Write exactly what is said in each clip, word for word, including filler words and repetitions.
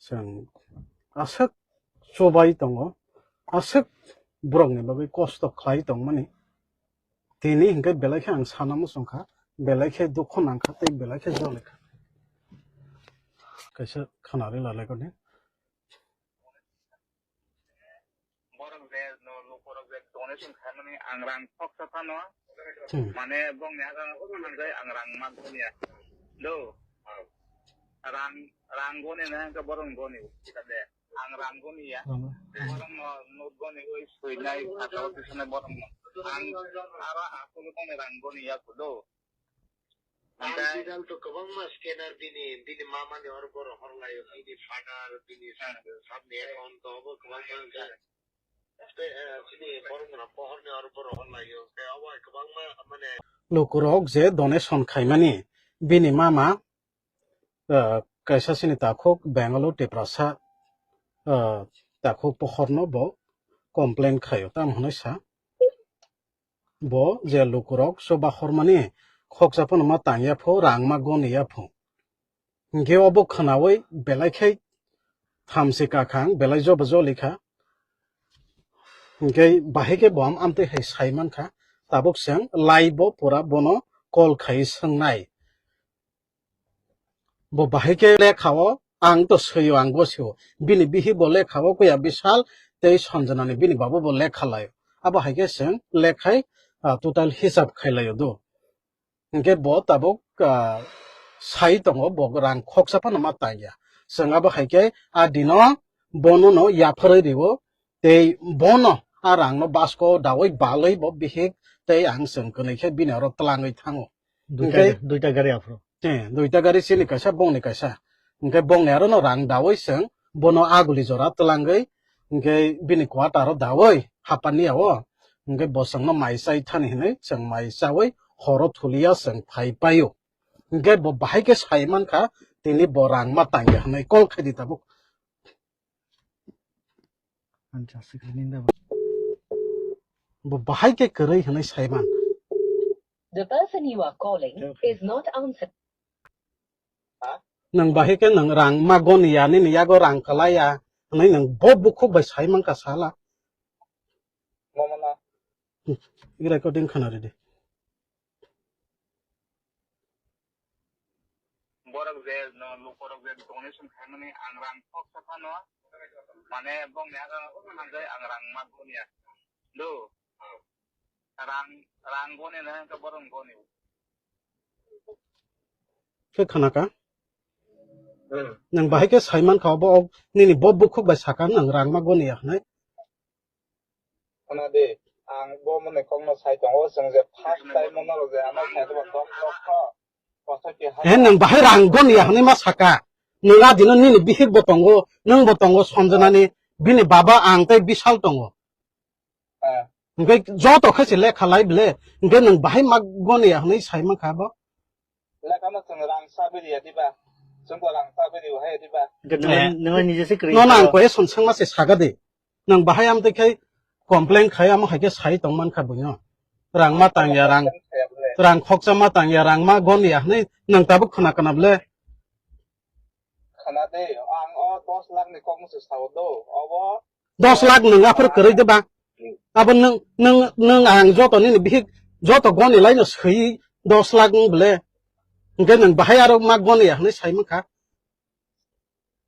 chwng aswk chubai tongo, aswk borokni bagwi kosto khlai tongmani. Tini hinkhe belai khe ang sana muchungkha, belai khe dukhu nangkha tei belai khe jolikha. Kaisa khwnari lalai koni. Borok je no lukurok je donation khaimani ang rang khoksa phano. Hmm. Mane bongni aga hanjai ang rang ma goniya. Do. Rang, rang goni na hwnkhe borok goni. Kade ang rang goniya. Rang. Borok no not goni oi soinai khatao tisane borok no. Ang aro aswk bongni rang goniya kudo. Ang Oke. Digital to kwbangma scanner bini, bini mamani hor boro hor laio, bini father, bini Hmm. sabni account to obo kwbangma wngkha. Tei, eh, bini borok rok pohorni hor boro hor laio, tei obo hai kwbangma mane Lukurok je donation khaimani bini mama, eh, kaisa sini takhuk Bangalore Tiprasa, eh, takhuk pohorno bo complain khaio, tamo hwnwi sa. Bo je lukurok chuba hormani khoksa phano ma tangya pho, rang ma goniya pho. Hinkhe obo khwnaui belai khe thamsi kakhang, belai jobo jolikha. Hinkhe bahai khe bo am amtwi hai sai mankha, tabuk chwng live bo pura bono call khai swngnai. Bo bahai khe lekha o, ang to swi o, ang gosio. Bini bihik bo lekha o, kuya Bishal tei Sanjana ni bini babu bo lekha lai o. Abo hai khe chwng lekhai, ah, total hisab khai lai o do. Hinkhe bo tabuk, ah, sai tongo, bo rang khoksa phano ma tangya. Chwng abo hai khe a dino bono no yapharwi rio, tei bono a rang no basko daui balwi bo bihik tei ang chwng kwnwi khe bini oro twlangwi thango. Duita, Hinkhe ga-, duita gari aphuru. Eh, duita gari chini kaisa, bongni kaisa. Hinkhe bongni aro no rang daui chwng bono aguli jora twlangwi, hinkhe bini quarter o daui hapani o. Hinkhe bo chwngno mai chai thani hinwi chwng mai chaui horo thulia chwng phai paio. Hinkhe bo bahai khe sai mankha, tini bo rang ma tangya hinwi call khai di tabuk. Ang chasik rini da ba. Bo bahai khe kwrwi hwnwi saiman. The person you are calling is not answering. Nwng bahai khe nwng rang ma goni ya, nini yago rang kwlai ya hwnwi nwng bo bukhuk bai saiman kha sala. Mama na. Recording khana ridi. Borok je no lukorok je donation khaimani ang rang khoksa phano, mane bongni aga hanjai ang rang ma goniya. Do. Rang, rang goni na hwnkhe borok goni. Khe khana ka? Hmm. Nwng bahai khe saiman kha obo, nini bo bukhuk bai saka nwng rang ma goniya hwnwi. Khna di, ang bo mwnwi kokno sai tongo, chwng je first time o norok je ano sai tongma dok dok kho, kothok keha. He nwng bahai rang goniya hwnwi ma saka. Nwng a dino nini bihik bo tongo, nwng bo tongo, Sanjana ni, bini baba, ang tei Bishal tongo. Eh. Hwnkhe joto khe se lekha lai bele, hwnkhe nwng bahai ma goniya hwnwi sai mankha bo. Lekha no chwng rang sabiri ya diba? Chwng bo rang sabiri hai diba? Hwnkhe nwng, eh, nwng nije se kwrwi nono ang kha. Question swngma se saga de. Nwng bahai amtwi khai complain khai amo hai khe sai tong mankha buino. Rang ma tangya, rang, rang khoksa ma tangya, rang ma goniya hwnwi nwng tabuk khna kana bele. Khna de, ang o dos lakh ni kok musu sao do. Obo dos lakh nwng aphuru kwrwi de ba? Abo nwng, nwng, nwng ang joto nini bihik joto goni laino swi dos lakh wng bele. Hwnkhe nwng bahai aro ma goniya hwnwi sai mankha.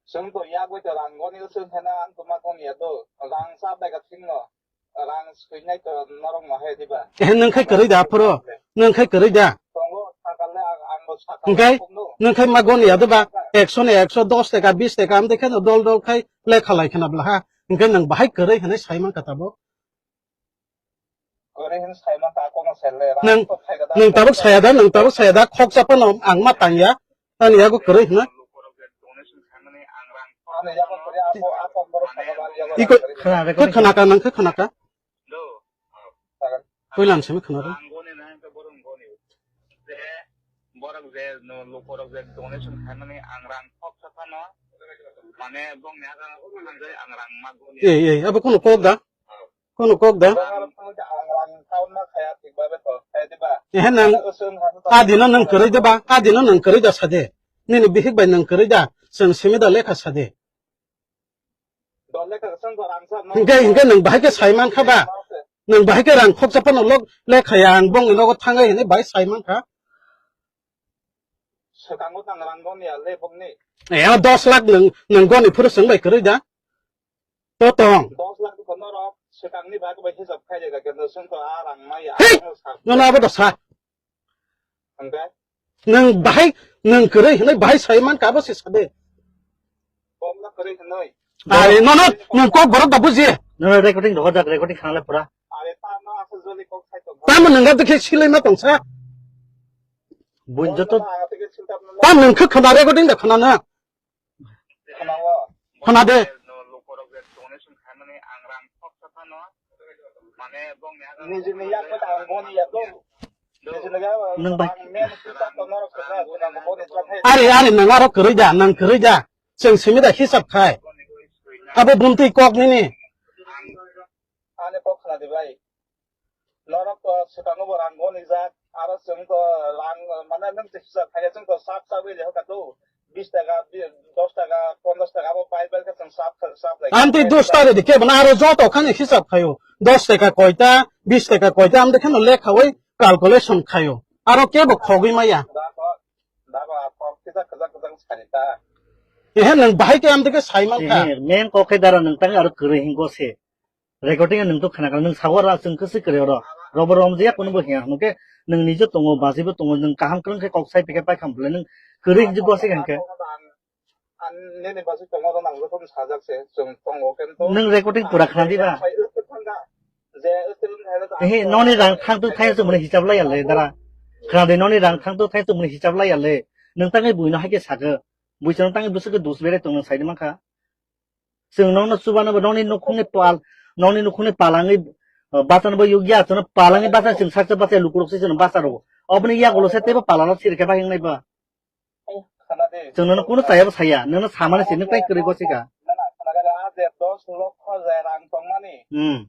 Chwng to yagwi to rang goni chwng khena ang to ma goniya do. Rang sa bai ka thing no. Rang swinai to norok ma hai diba? Eh, nwng khai kwrwi da aphuru? Nwng khai kwrwi da? Tongo, sakal le ang, ang bo sakal le. Hwnkhe? Nwng khai ma goniya diba? Ekso ni ekso, dos taka, bis taka, amtwi kheno dol dol khai lekha lai khena bwla ha. Hwnkhe nwng bahai kwrwi hwnwi sai mankha tabuk? Kwrwi hwnwi sai mankha, kono sel le, rang nwng, to phai ka da, nwng tabuk saya da, nwng tabuk saya da, khoksa phano ang ma tangya. Ani yago kwrwi hwna? Iko, khna, khe khna ka, nang khe khna ka? Puila ang simi khna ro. Borok je no lukorok je donation khaimani ang rang khoksa phano, mane bongni aga hanjai ang rang ma goni. Ei, ei, abo kono kok da? Kono kok da? Ehe, nang adino nang kwrwi da ba? Adino nang kwrwi da sade. Nini bihik bai nang kwrwi da? Chwng simi da lekha sade. Hinkhe, hinkhe nwng bahai khe sai mankha ba? Nwng bahai khe rang khoksa phano lok lekha ya, ang bongni nogo thangai hinwi bahai sai mankha. Swkango tang rang goni ya le bongni. Eh, dos lakh nwng, nwng goni phuru swng bai kwrwi da? To tong. Dos lakh ko norok swkangni bai bai hisab khai de, kendo swng to a rang mai ya. Hei! Nono abo da sa. Hwnkhe? Nwng bahai, nwng kwrwi hinwi bahai sai mankha abo se sade. Bomno kwrwi hinwi. Are nono nwng kok borok da buji. Nono recording rohor jak, recording khanale pura. Are ta no asa joli kok sai tong. Tamo nwng abo khe silai ma tongsa. Buin joto. Ta nwng khe khana recording da khana na. Khana de. Nwng bai. Are, are, nwng aro kwrwi da, nwng kwrwi da. Chwng simi da hisab khai. Abo bumtwi kok nini. Ani kok khna di bai. Norok to swkango bo rang goni jak, aro chwng to rang, mane, nwng tisa thaya chwng to sap sap wi leho ka to, bis taka, bi-, dos taka, ponchash taka abo pai pai khe chwng sap, sap lai. Amtwi dos taka di kebo na aro joto khani hisab khayo. Dos taka koita, bis taka koita, amtwi kheno lekhawi calculation khayo. Aro kebo khogwi maya. Dago, dago, a kok kisa kwchak kwchak sani ta. Ehe, nwng bahai khe amtwi khe sai mankha. Ehe, main kok khe dara nwng tang aro kwrwi hingo se. Recording nwng to khna kha, nwng sago ra chwng khe se kwrwi oro. Robo rom je ya kuno bo hiya, hwnkhe nwng nije tongo, bajibo tongo, nwng kaham kwrwng khe kok sai pikhe pai kham bwle nwng kwrwi hinjwk bo se hwnkhe. Ang nini basi tongo ro nang jokhon sajak se, chwng tongo kento. Nwng recording pura khna diba? Ehe, noni rang thang tu thai se muni hisab lai ya le dara. Khna de noni rang thang tu thai se muni hisab lai ya le. Nwng tangwi buino hai khe sakhe. Buisano tangwi bwswk khe dus bere tong nwng sai de mankha. Chwng nokno chubano bo nokni nukhungni pal, nokni nukhungni palangwi, uh, bachano bo yukya, chwngno palangwi bacha chwng saksa bacha lukurok se chwngno bacha rwo. Oboni yagulo se teibo palano sirikhe bahing nai ba. Chwng nono kunu chayabo saya, nono samani se nwng tai kwrwi gosika. Hmm.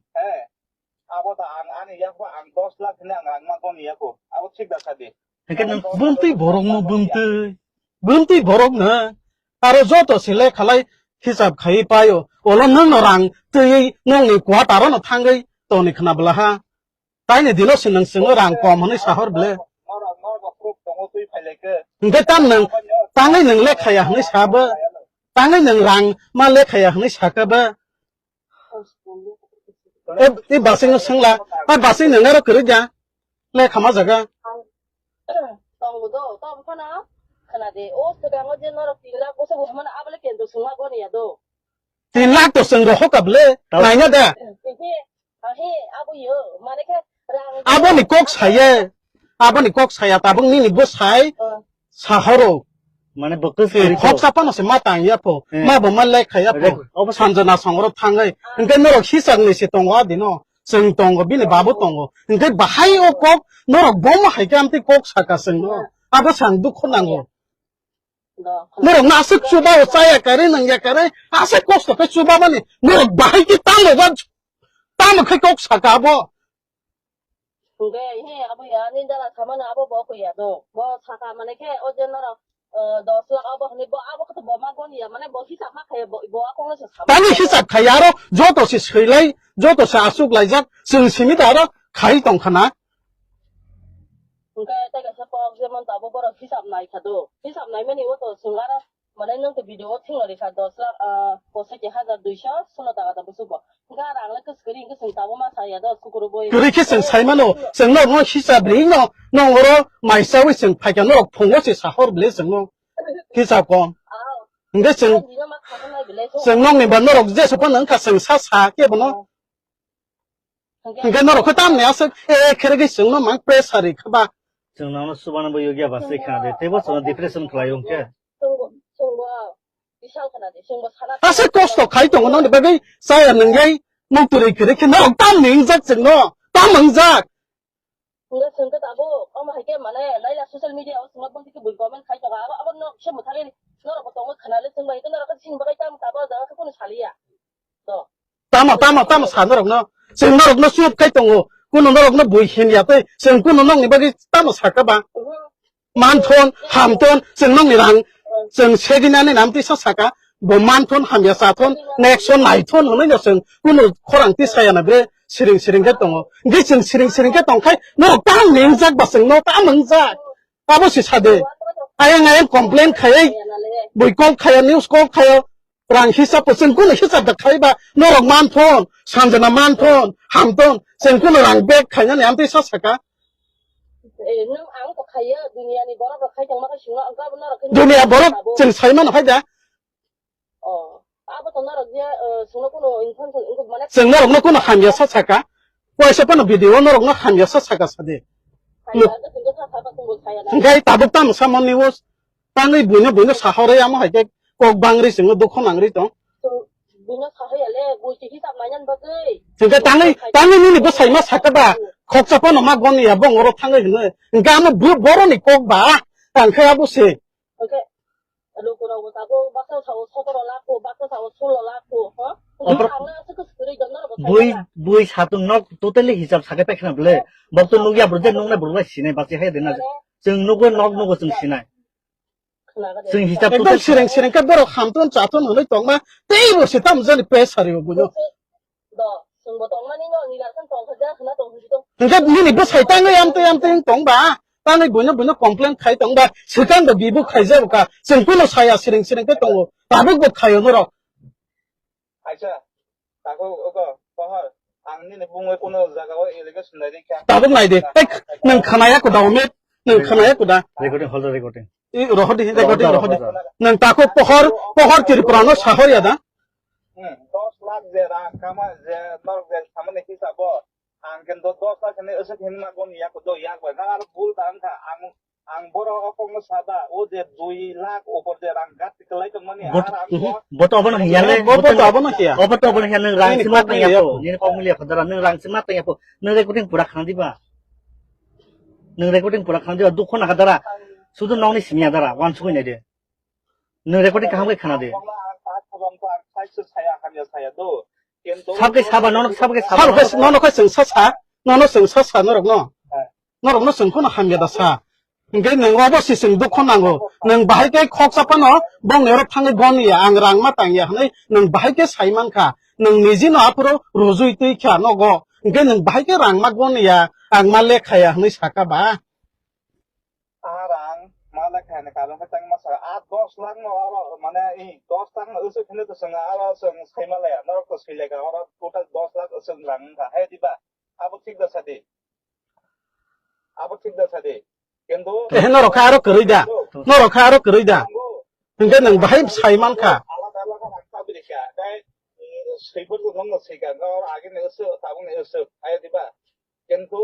Abo da ang ani yakho ang dos lakh hwnwi ang rang ma goni yakho. Abo thik da sadi. Hwnkhe nwng bumtwi borok no bumtwi. Bumtwi borok no. Aro joto se lekhalai hisab khai paio. Olo nwng no rang twi nwng ni quarter no thangwi toni khna bwla ha. Taini dino se nwng chwngno rang kom hwnwi sahor ble. Hwnkhe tam nwng tangwi nwng lekhaya hwnwi sabo. Tangwi nwng rang ma lekhaya hwnwi saka ba. E, e basing no sengla. A basing nang aro kwrwi ja. Le khama jaga. Tongo do, tong phano. Khana de, o swkango je norok tin lakh boso bo hwnmano abole kendro sungma goni ya do. Tin lakh to chwng rohok kable. Naina da. Ehe, ahe, abo yo, mane khe rang. Aboni kok saye. Aboni kok saya tabuk nini bo sai. Sahoro. Mane bo kwswk kwrwi khok to. Sapano se ma tang ya pho. Eh. Ma bo ma lek kha ya pho. Rek-, obo se- Sanjana songro thangai. Hwnkhe norok hisab ni se tongo adino. Chwng tongo, bini babu tongo. Hwnkhe bahai o kok norok bomo hai khe amtwi kok saka chwngno. Abo sang dukho nango. Norok no aswk chuba o chaya kare nang ya kare. Aswk kosto khe chuba mani. Norok bahai khe tamo ba, tamo khe kok saka abo. Hwnkhe, he, abo ya, nini dala samano abo bo koi ya do. Bo saka mane khe, o je norok, eh, dos lakh abo hwnwi bo abo khe to bo ma goni ya, mane bo hisab ma khaye, bo, bo a kongno se sama. Tani hisab khai aro, joto se swilai, joto se aswk laijak, chwng simi da aro khai tong khana. Hwnkhe, tei kaisa kok jemon to abo borok hisab nai kha do. Hisab nai mani o to chwng aro Mane nwng to video o thwngwi rikha dos lakh, ah, pochis hajar duiso solo taka da busugo. Hwnkhe ang le kwswk kwrwi hwnkhe chwng tabuk ma saya do, sukuru boi. Kwrwi khe chwng sai mano, chwng norok no hisab ri no, nong oro mai chawi chwng phaikha norok phungo se sahor ble chwng no. Hisab kom. Ah. Hwnkhe chwng, ah, bino ma khagwi nai bile so. Chwng nokni ba norok jesa phano wngkha chwng sa sa khe bono. Hwnkhe norok khe tamni aswk, eh, khere khe chwngno mang pressure ri kha ba. Chwng nono chubano bo yogya ba se khna de, teibo chwngno depression khlai o hwnkhe. Chwngbo, chwngbo, bisal khna de, chwngbo sana. Aswk kosto khai tongo nokni bagwi chaya nwngyai, mukturwi kwrwi khe norok tamni wngjak chwngno, tam wngjak. Hwnkhe chwng khe tabuk, omo hai khe mane, naila social media o chwngno boni khe bui comment khai tongo, abo, abo no se mwthangwi norok bo tongo khna le chwng bai khe norok khe chini bagwi tamo tabuk o jaga khe kunu saliya. To. Tamo, tamo, tamo sa norokno. Chwng norokno chup khai tongo. Kuno norokno bui hin ya tei. Chwng kuno nokni bagwi tamo saka ba. Manthon, hamthon, chwng nokni rang. Chwng segini ani nam tisa saka. bo manthon, hamya sathon, next o naithon hwnwi no chwng kunu khorang tisaya na bre siring siring khe tongo. Hwnkhe chwng siring siring khe tongkhai norok tamo ningjak ba chwngno tamo wngjak? Abo se sade. Ayang ayang complain khaiwi bui call khayo, news call khayo. Rang hisab bo chwng kunu hisab da khaiba norok manthon, Sanjana manthon, hamthon, chwng kunu rang bag khainani amtwi sa saka. Eh, nwng ang to khaiyo, duniani borok rok khai tongma khe singno, ang kabo norok khe Dunia borok sabo. Chwng saimano hai da. Oh, abo to norok je, eh, singno kuno intention, wngkha mane Chwng norokno kuno hamya sa saka. Waisa phano video norokno hamya sa saka sadi. Hamya to chwngno sa saka chwngbo saya na. Hwnkhe tabuk tamo samo news. Tangwi buino buino sahorwi amo hai khe kok bangri chwngno dukho nangri tong. Chwng buino sahaya le, bui chi hisab mainan bagwi. Hwnkhe tangwi, tangwi nini bwsai ma saka ba, khoksa phano ma goni ya bongoro thangwi hwnwi. Hwnkhe amo bu-, boroni kok ba, tangkhe abo se. Hwnkhe, lukurok bo tabuk baksa sao sotoro lakh ko, baksa sao solo lakh ko, ho? Opor- Ang na aswk kwrwi jotno rok bui, bui satung nok totally hisab sakai paikha na bwle. Bok to nukya bwrwk je nuknai bwrwk bai sinai bachai hai de na. Chwng nukgo nok nukgo chwng sinai. Chwng hisab Ekdom totally sireng sireng khe borok hamtun chatun hwnwi tongma teibo se tamo jani pressure o buino. Do, chwngbo tongmani no, nini arkan tongkha jak hwnna tong hwnsi tong. Hwnkhe nini bwsai tangwi amtwi amtwi wng tong ba? Tangwi buino buino complain khai tong ba? Swkang da bibo khaijak ka? Chwng kuno saya sireng sireng khe tongo. Tabuk bo khaio norok. Aisa, takhuk ogo, pohor, ang nini bumungwi kuno jagao allegation nai rikha. Tabuk nai de. Ek, nwng khanaya kuda, Omet? Nwng khanaya kuda? Recording, hold the recording. I, rohor di, recording rohor di. Nwng takhuk pohor, pohor Tripura no sahor ya da? Hmm, dos lakh je rang kama je norok je samani hisabo, ang kintu dos lakh hwnwi aswk hwnwi ma goni yak do yak bai. Nang aro bul ta wngkha, ang, ang borok o kokno sada, o je dui lakh upor je rang gat kwlai tongmani, Bot-, ar ang mhm. Bo to abono hiya le, Bo, bo to abono hiya. Obo to abono hiya, nwng rang Nini sima kok tang ya milia po, po. Nini kok milia po, dara, nwng rang sima tang ya po, nwng recording pura khna diba? Nwng recording pura khna diba, dukho naka dara, sudu nokni simi ya dara, wansugwi nai de. Nwng recording kaham khe khna de. Sabke saba, nono sabke saba. Sabo khe nono khe chwng sa sa, nono chwng sa sa norok no. Norok no chwng phano hamya da sa. Hwnkhe nwng obo se chwng dukho nango. Nwng bahai khe khoksa phano bongni oro thangwi goni ya, ang rang ma tang ya hwnwi nwng bahai khe sai man kha. Nwng niji no aphuru rujui twi kha nogo. Hwnkhe nwng bahai khe rang ma goni ya, ang ma lekha ya hwnwi saka ba. A rang ma lekha ni karon khe tang masa a dos lakh no aro mane i dos lakh no usuk hino to swnga aro swng sai ma laya norok to sui leka oro total dos lakh usuk rang wngkha hai diba? Abo thik da sadi. Abo thik da sadi. Kintu Eh, norok kha aro kwrwi da. Norok kha aro kwrwi da. Hwnkhe nwng bahai sai man kha. Alada alada rang ta bini kha. Dai, mm, sui bo nwng no sui kha. Oro age ni usuk, tabuk ni usuk. Hai diba? Kintu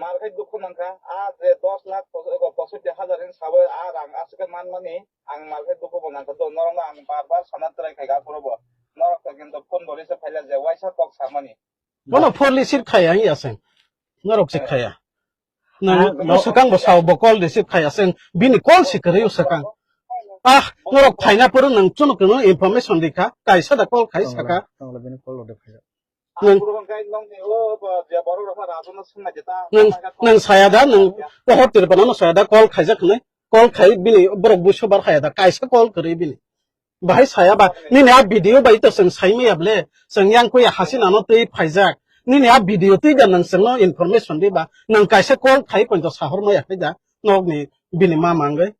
Mar khe dukhu nangkha, a je dos lakh pos-, ego posotti hajar hin sawi a rang aswk khe manmani, ang mar khe dukhu bo nangkha do, norokno ang bar bar sana try khaikha aphuru bo. Norok to kintu phone bo receive khaila je waisa kok samani. Bono phone receive khaya wngya se. Norok se khaya. Nang Ah, no. Swkang bo sao bo call receive khaya se. Bini call se kwrwi swkang. Ah, norok phaina phuru nang chwng kwno information rikha. Kaisa da call khai saka. Tongla, tongla bini call rode phai. Nwng, Ang puro bangkha nwng ni o, ba, je borok rok ma rajo no swng nai je ta, nwng, nwng saya da, nwng pohor Tripura no saya da, call khaijak hwnwi, call khai bini borok buiso bar khaya da, kaisa call kwrwi bini. Bahai saya ba, nini a video bai to chwng sai maya ble, chwng yang kuya Hasina no twi phaijak. Nini a video twi da nwng chwngno information di ba, nwng kaisa call khai poito sahor maya khai da, nok ni bini ma mangwi.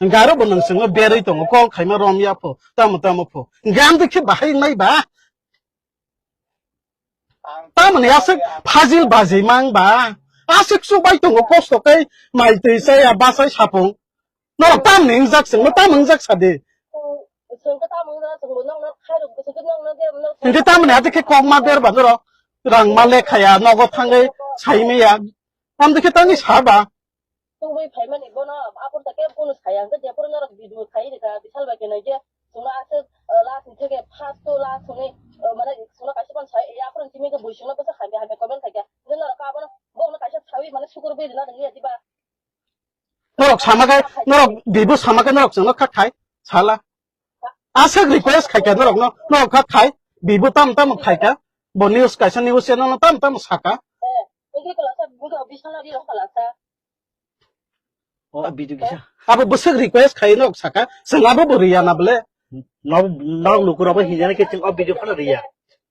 Garo bo nwng chwngno berwi tongo, call khaima rom ya pho, tamo tamo pho. Gam de khe bahai nai ba. Tamoni aswk phajil bajimang ba. Aswk chubai tongo kosto khe mai twi chaya bachai sapung. Norok tamni wngjak chwngno tam wngjak sadi. Hwnkhe tamoni ate khe kokma berba norok. Rang ma lekhaya nogo thangwi saimaya. Tamde khe tangwi saba. Tubui phaimani bono aphuru ta kebo kunu saya, hwnkhe jephuru norok video khai rikha, Bishal bai khe naikhe, chwngno aswk, uh, last ni theke first to last hwnwi, uh, mane chwngno kaisa phano sai, aphuru simi khe bui chwngno bwswk hamya hamya comment khaikha, hwnkhe norok abono, bono kaisa sawi mane sukur bui rwna rwngya diba? Norok sama khe, norok bibo sama khe norok chwngno kha khai, sala. Aswk request khaikha norokno, norok kha khai, bibo tam tam khaikha, bo news kaisa news channel no tam tam saka. Eh, hwnkhe kwlasa, hwnkhe Bishal ri rok kwlasa. O video kisa. Abo bwswk request khai nok saka, chwng abo bo riya na bole. Nok, nok lukurokbo hinjana khe chwng o video phano riya.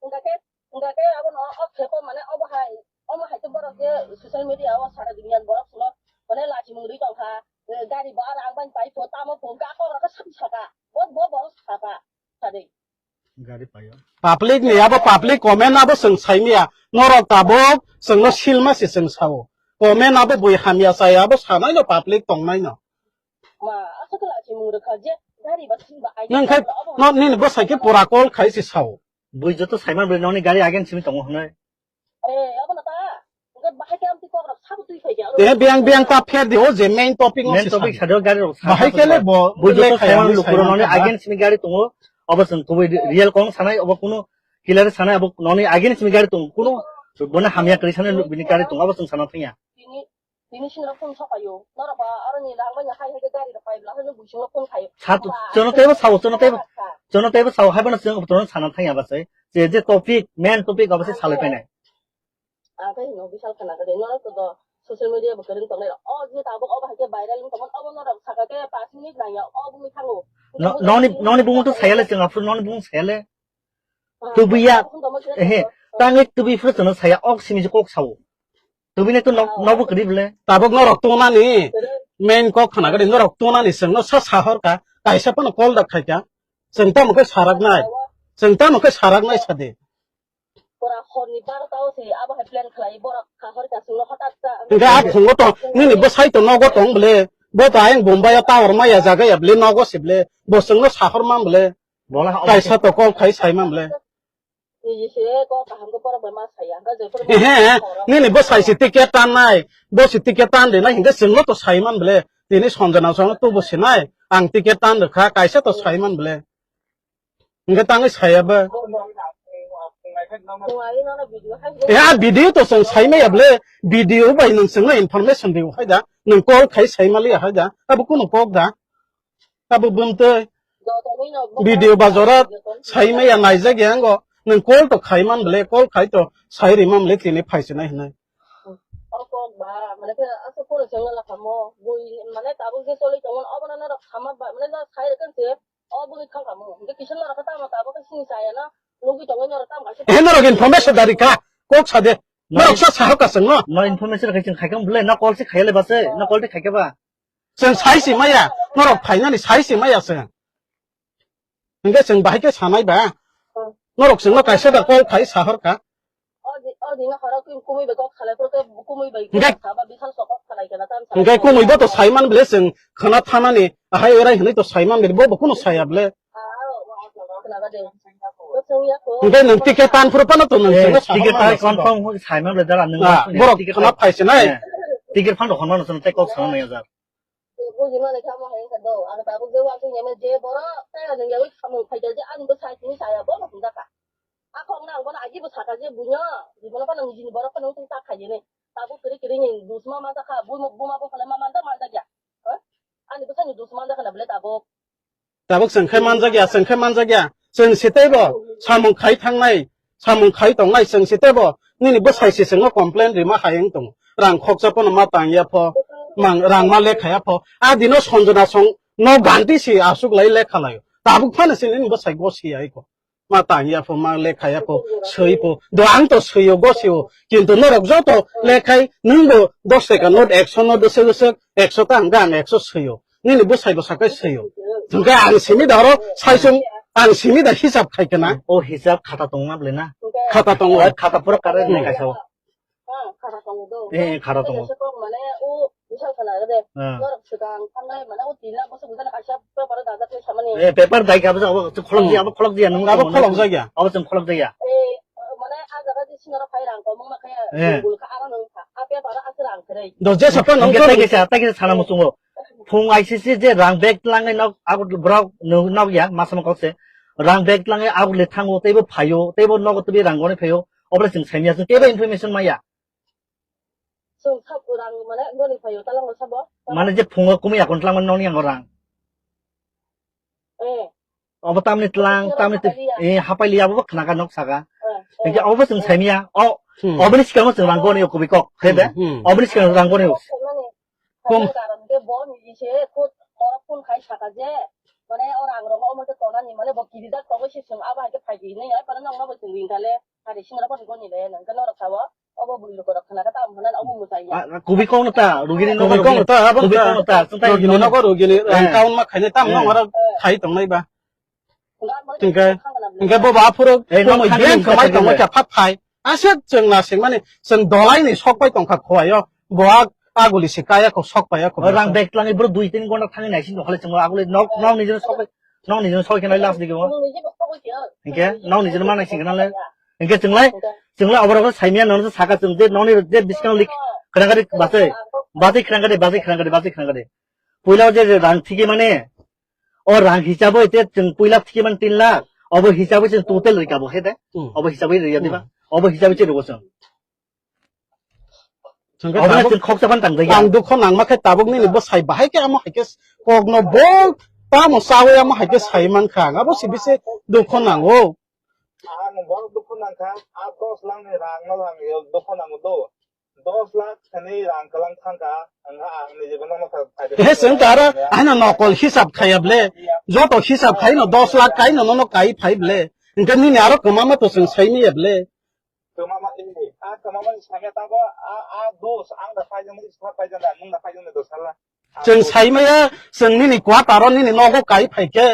Hwnkhe, hwnkhe abono o khepo mane obo hai, omo hai khe borok je social media o sara duniya borok phano mane lachimung ri tongkha, eh, gari bo aro ang bai pai pho, tamo pho, hwnkhe akorok khe saka, bo, bo borok saka, sadi. Public ni abo public comment abo chwng saimaya. Norok tabuk chwngno silma se chwng sao. Comment abo bui hamya chaya abo sanai no public tongnai no. Ma, aswk khe lachimung rwkha je gari ba sin ba ai Nang khai abo no nini bwsai khe pura call khai se sao. Bui joto saiman bui noni gari again simi tongo hwnwi. Eh, abo na ta. Hwnkhe bahai khe amtwi kok rok sabo twi phai khe. Eh, biyang, biyang ta pher di, o je main topic no Main se topic sadi. Sadi o gari rok Bahai sabo khe le twi. Bo, Bui le joto khai saiman ani lukuro saiman noni kha ba. Again simi gari tongo. Obo chwng kubui real kong sanai, obo kuno killer sanai, obo noni again simi gari tongo. Kuno bono hamya kwrwi sanai bini gari tongo, obo chwng sana thangya. Tini, tini sini rok phone sokayo. Norok ba aroni rang bai hai hai khe gari rok pai bla hwnwi bui sini rok phone khayo. Sa tu, Ba, chono tebo sao, chono tebo, kha. Chono tebo sao, hai bono chwng bono sana thangya ba se. Je, je topic, main topic obo se salai painai. Ang khe hino bisal khana kade, norok to do social media bo kwrwng tongnai rok. O je tabuk obo hai khe viral wng tongmani, obo norok saka khe pash minute nangya, o bumui thango. No, noni, noni bumung to sayale chwng aphuru noni bumung sayale. Ah, Tubuya, tamo khe ehe, to. Tangwi tubi phuru chwngno saya, ok simi je kok sao. Tubini to nok, Ah, nokbo kwrwi bwle. Tabuk norok tongnani, Kwrwi. Main kok khana kade norok tongnani chwngno sa sahor ka, kaisa phano call da khai ka. Chwng tamo khe saraknai. Chwng tamo khe saraknai sadi. Pura horni barota o se abo hai plan khlai, borok kahor kasingno hothat sa. Hingke a phungo to nini bwsai to nogo tong bwle. Bo to ayang Bombay o tower maya jaga ya bwle, nogo se bwle. Bo chwngno sahor man bwle. Bola ha Kaisa to call khai sai man bwle. Niji se ko kaham ko borok bai ma saya, hingke je phuru He, he, nini bwsai se ticket tan nai. Bo se ticket tan de nai hingke chwngno to sai man bwle. Tini Sanjana chwngno to bo se nai. Ang ticket tan rwkha, kaisa to sai man bwle. Hingke tangwi saya ba. Ya, video to chwng sai maya bwle. Video bai nwng chwngno information rw hai da. Nwng call khai sai maliya hai da. Abo kuno kok da. Abo bumtwi. Video ba jora sai maya naijak ya ngo. Nwng call to khai man bwle. Call khai to sai ri man bwle tini phai se nai hinai. O kok ba, mane khe aswk phuru chwng wngla kha mo. Bui, mane tabuk je choli tongmani, obono norok sama ba, mane jora sai rwkha se, o bui thang kha mo. Hingke kisa norok khe tamo tabuk khe sini chaya no, nugui tongwi norok tamo kaisa Eh, norok information dari kha, kok sa de. Norok sa sahok ka chwngno. No information khai chwng khai kha bwle, no call se khaya le ba se, no call te khai kha ba. Chwng sai si maya, norok phainani sai si maya chwng. Hingke chwng bahai khe sanai ba. Hmm. Norok chwngno kaisa da call khai sahor kha. O di, o di na horo kwi kumui bai kok salai, pore khe kumui bai Hingke kok saba, bisal sok kok salai kena, tam salai hingke kena. Kumui bo to saiman bwle chwng khana thanani, ahai erai hinui to saiman bwle, bo bo kuno saya bwle. Ah, o, o, o, khna ga de. Bo chwng ya ko. Hingke nwng ticket tan phuru phano to nwng Eh, chwngno ticket sahor tai mano confirm chwngno. Hoi saiman bwle dara nwng Ah, ma borok ticket khana tai- phaise nai. Eh, ticket phano hon mano chwng tei kok sana nai jar. Bujima le kamo hai ka do, ang tabuk je wa khe nyame je borok, tei ani yawi samung khaijak je ani bwsai tini saya borok hwnjak kha. A kok nang bono agi bwsa kha je buino, buino phano nijini borok phano wngtong tak khaijani. Tabuk kiri kiri ni dusma manjak kha, buma, buma bo phano ma manjak manjak ya. Ha? Ani bwsai ni dusma manjak kha na bwle tabuk. Tabuk chwng khe manjak ya, chwng khe manjak ya. Chwng se teibo samung khai thangnai, samung khai tongnai chwng se teibo nini bwsai se chwngno complain rima hai wng tongo. Rang khoksa phano ma tang ya pho, mang, rang ma lekha ya pho. A dino Sanjana song no ganti si asuk lai lekha lai. Tabuk phano se nini bwsai go si ai ko. Ma tang ya pho, ma lekha ya pho, swi pho. Do ang to swi o, go si o. Kintu norok joto lekhai nwng bo dos taka note, ekso note, dosek dosek, ekso ta hwnkhe ang ekso swi o. Nini bwsai bwsa khe swi o. Hwnkhe ang simi da oro saisung, ang simi da hisab khai khe na. O hisab khata tong na bwle na? Khata tongo. O khata pura correct nai kaisa o. Eh, khata tongo. Mane o bisal khana de. Ah. Norok swkang thangnai mane o tin lakh bosok bwsano kaisa paper o dajak khe samani. Eh, paper dai kha bwsa abo khulok di, abo khulok di, nung Abo khulok jak ya. Abo chwng khulok jak ya. Eh, mane a jaga di sinoro phai rang komung ma khe Eh. Bul kha aro nung kha. A paper o aswk rang khe rei. Do jesa pa nung Hingke tei kisa, tei kisa sana muchungo. Phung I C C je rang bag tlangwi nok, abo borok nok ya, masama kok se. Rang bag tlangwi abo le thango, teibo phaio, teibo nogo teibo rang goni phaio. Obole chwng saimya, chwng kebo information maya. Chwng sab rang mane goni phaio, talango sabo. Mane je phungo kumui akon tlangmani nokni yango rang. Eh. Obo tamni tlang, Sira tamni twi, hapai liya. Eh, hapai liya, abo bo khna ka nok saka. Eh, Hingke eh. Obo chwng saimya, o, Hmm. Oboni sikang chwng rang goni o kubui kok, khe de? Hmm, hmm. Oboni sikang rang goni o. Mane, Kom- karon ke bo ni se ko, ko phone khai saka je. Mane o rang rok omo khe tonani mane bo kirijak tongo se chwng abo hai khe phai di hinwi ai pore nokno bo chwng ring kha le hari singra pore goni le nang khe norok sao obo bui lukurok khna khe tamo hwnna obo mwchang ya. Ah, kubi kok no ta, rugini nogo Kubi kok no ta, abo kubi ta. Kok no ta, chwng tai Rugini nogo. Nogo rugini, Eh. Rang kaun ma khainai tamo Eh. nang oro khai tongnai ba. Hingke, hingke bo ba phuru Eh, nok kumui thani ben khamai hingke tongo hingke. Khe phat phai. Aswk chwng na singmani, chwng dolai ni sok pai tongkha khowai o. Bo a, aguli se kaya kho sok pai o kho. O rang bag twlangwi bro dui tin gonta thangwi naising tongkhale chwng aguli nok, nok nijino sok pai, nok nijino sok khe nai last digi o. Hingke nok nijino ma naising khe nale. Hingke chwng lai, chwng lai oborok saimya nono saka chwng je nokni je biskang lik khwrang gari basai, basai khwrang gari, basai khwrang gari, basai khwrang gari. Puila o je, je rang thigi mane, O rang hisabo ite chwng puila thikimani tin lakh, obo hisabo chwng total rikabo he de? Hmm. Obo hisabo riya diba? Hmm. Obo hisabo chwng rwgo chwng. Chwng khe Obo tabuk chwng khoksa ban tang jaya. Ang dukho nangma khe tabuk nini bwsai bahai khe amo hai khe kokno bol tamo chawi amo hai khe sai mankha ang abo se bisi dukho nango. Ang bol dukho nangkha, a dos lakh ni rang no ang dukho nango do. Dos lakh thani rang kwlang thangkha, wngkha ang ni jibono no kha-, kha-, He chwng ta aro ano nokol hisab khaya ble. Joto hisab khai no dos lakh kai no nono kai phai ble. Hingke nini aro kwma ma to chwng sai maya ble. Kwma ma, eh, a kwma ma ni sanya tabo, a, a dos, ang da phai jani, sa phai jani, nung da phai jani dos hala. Chwng sai maya, chwng nini kwataro nini nogo kai phai khe.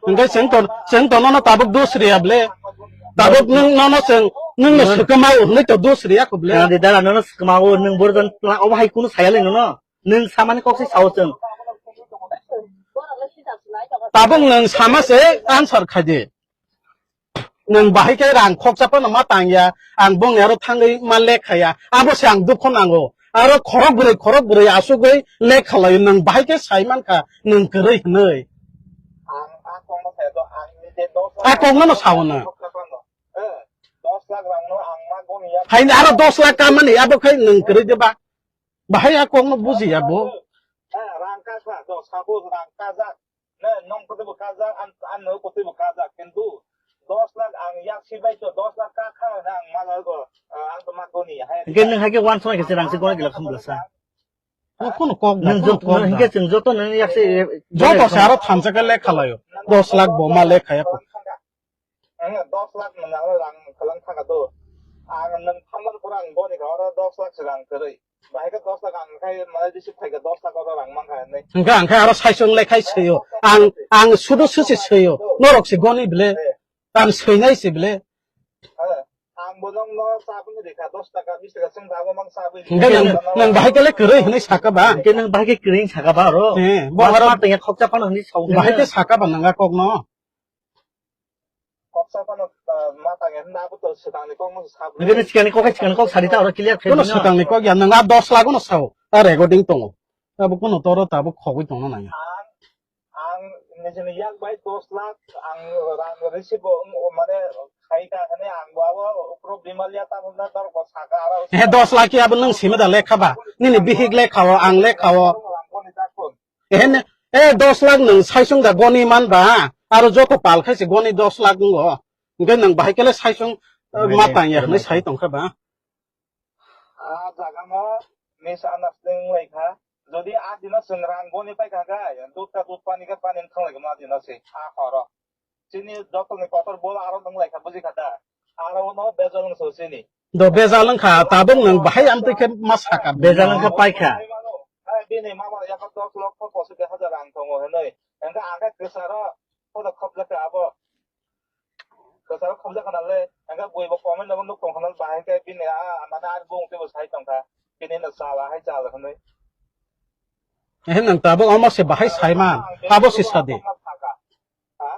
Hingke chwng to, chwng to nono tabuk dos riya ble. Tabuk nwng nono chwng, nwng no swkama o hwnwi to dos riya kho ble. Khna di dara nono swkama o nwng borok jan pla obo hai kunu saya le nono. Nwng samani kok se sao chwng. Tabuk nwng sama se answer khai di. Nwng bahai khe rang khoksa phano ma tang ya, ang bongni aro thangwi ma lekha ya, abo se ang dukho nango. Aro khorok bwrwi, khorok bwrwi asugwi lekha laio, nwng bahai khe sai mankha, nwng kwrwi hwnwi. Ang a kokno sayo, ang ni je dos lakh A kokno no sao na. Khoksa phano. Eh, dos lakh rang no ang ma goni ya. Haini aro dos lakh kamani, abo khai nwng kwrwi de ba. Bahai a kokno buji ya bo. Eh, rang ka sa, do sabo rang ka jak. Ne, nong kotwi bo kajak, an, an no kotwi bo kajak, kintu dos lakh ang yak si bai to dos lakh ka kha na ang ma go, ah, ang to ma goni, hai. Hingke nwng hai khe uansuknai khe se rang se gona gila khum glasa. O kono kok da, Nwng kono jot-, kok nwng da. Hingke chwng joto nwng yak se, eh, Joto se aro thansa khe lekha laio. Dos lakh bo ma lekha ya ko. Ang dos lakh nwng ang rang kwlang thangkha do. Ang nwng thangmani pore ang goni kha oro dos lakh se rang kwrwi. Bahai khe dos lakh ang khai mane receive khai khe dos lakh oro rang mankha hinwi. Hingkhe ang khe aro saichung lai khai swiyo. Ang, ang sudu susi swiyo. Norok se goni bile. Ang swinai se bile. Ang bo nokno chabwi rikha dos taka, bis taka chwng da bo mang chabwi. Hingkhe nang, nang bahai khe le kwrwi hinwi saka ba? Hingkhe nang bahai khe kwrwi saka ba oro? He, bo aro ma tengya khokcha phano hinwi sao. Bahai khe saka ba nang a kokno? Koksa phano, ah, ma tangya hwnba abo to swkangni kokno sabwi. Nini sikangni kok hai sikangni kok sadi ta oro clear khe Kono bini. Swkangni kok ya, nwng a dos lakh no sao, a recording tongo. Abo kono toro tabuk khogwi tongna nangya. Ang, ang nijini yak bai dos lakh, ang rang receive bo, um, mane, khai ka hwnwi ang bo abo ukro bimal ya ta hwnna dor bo saka aro. He dos lakh ya abo nwng simi da lekha ba? Nini bihik lekha o, ang lekha o. Ang bo ni dakun. Ehen, eh, dos lakh nwng saichung da goni man ba, aro joto pal khai se goni dos lakh wngo. Hingke nwng bahai kele saichung, eh, Nai, ma nai, tang ya nai, hwnwi nai. Sai tong kha ba. A jaga no misunderstanding wng lai kha. Jodi a dino chwng rang goni pai kha khe, dud ka dud, pani ka pani wng thang lai kha ma dino se, a horo. Chini jotoni kotor bol aro nung lai kha, buji kha da? Aro no bejal wng so chini. Do bejal wng kha, tabuk nwng bahai amtwi khe ma saka. Bejal wng kha, pai kha. Ai, bini mama yakho dos lokho pochis hajar rang tongo hinwi. Hingkhe ang khe kwcharo photo khopjak kha abo. Kwcharo khopjak khna le, hingkhe bui bo comment no nuk tong khna bahai khe bini a, mane ar bung tei bo sai tong kha. Bini no chala hai chala hinwi. Ehe nwng tabuk omo se bahai sai man, abo se sadi. Ha?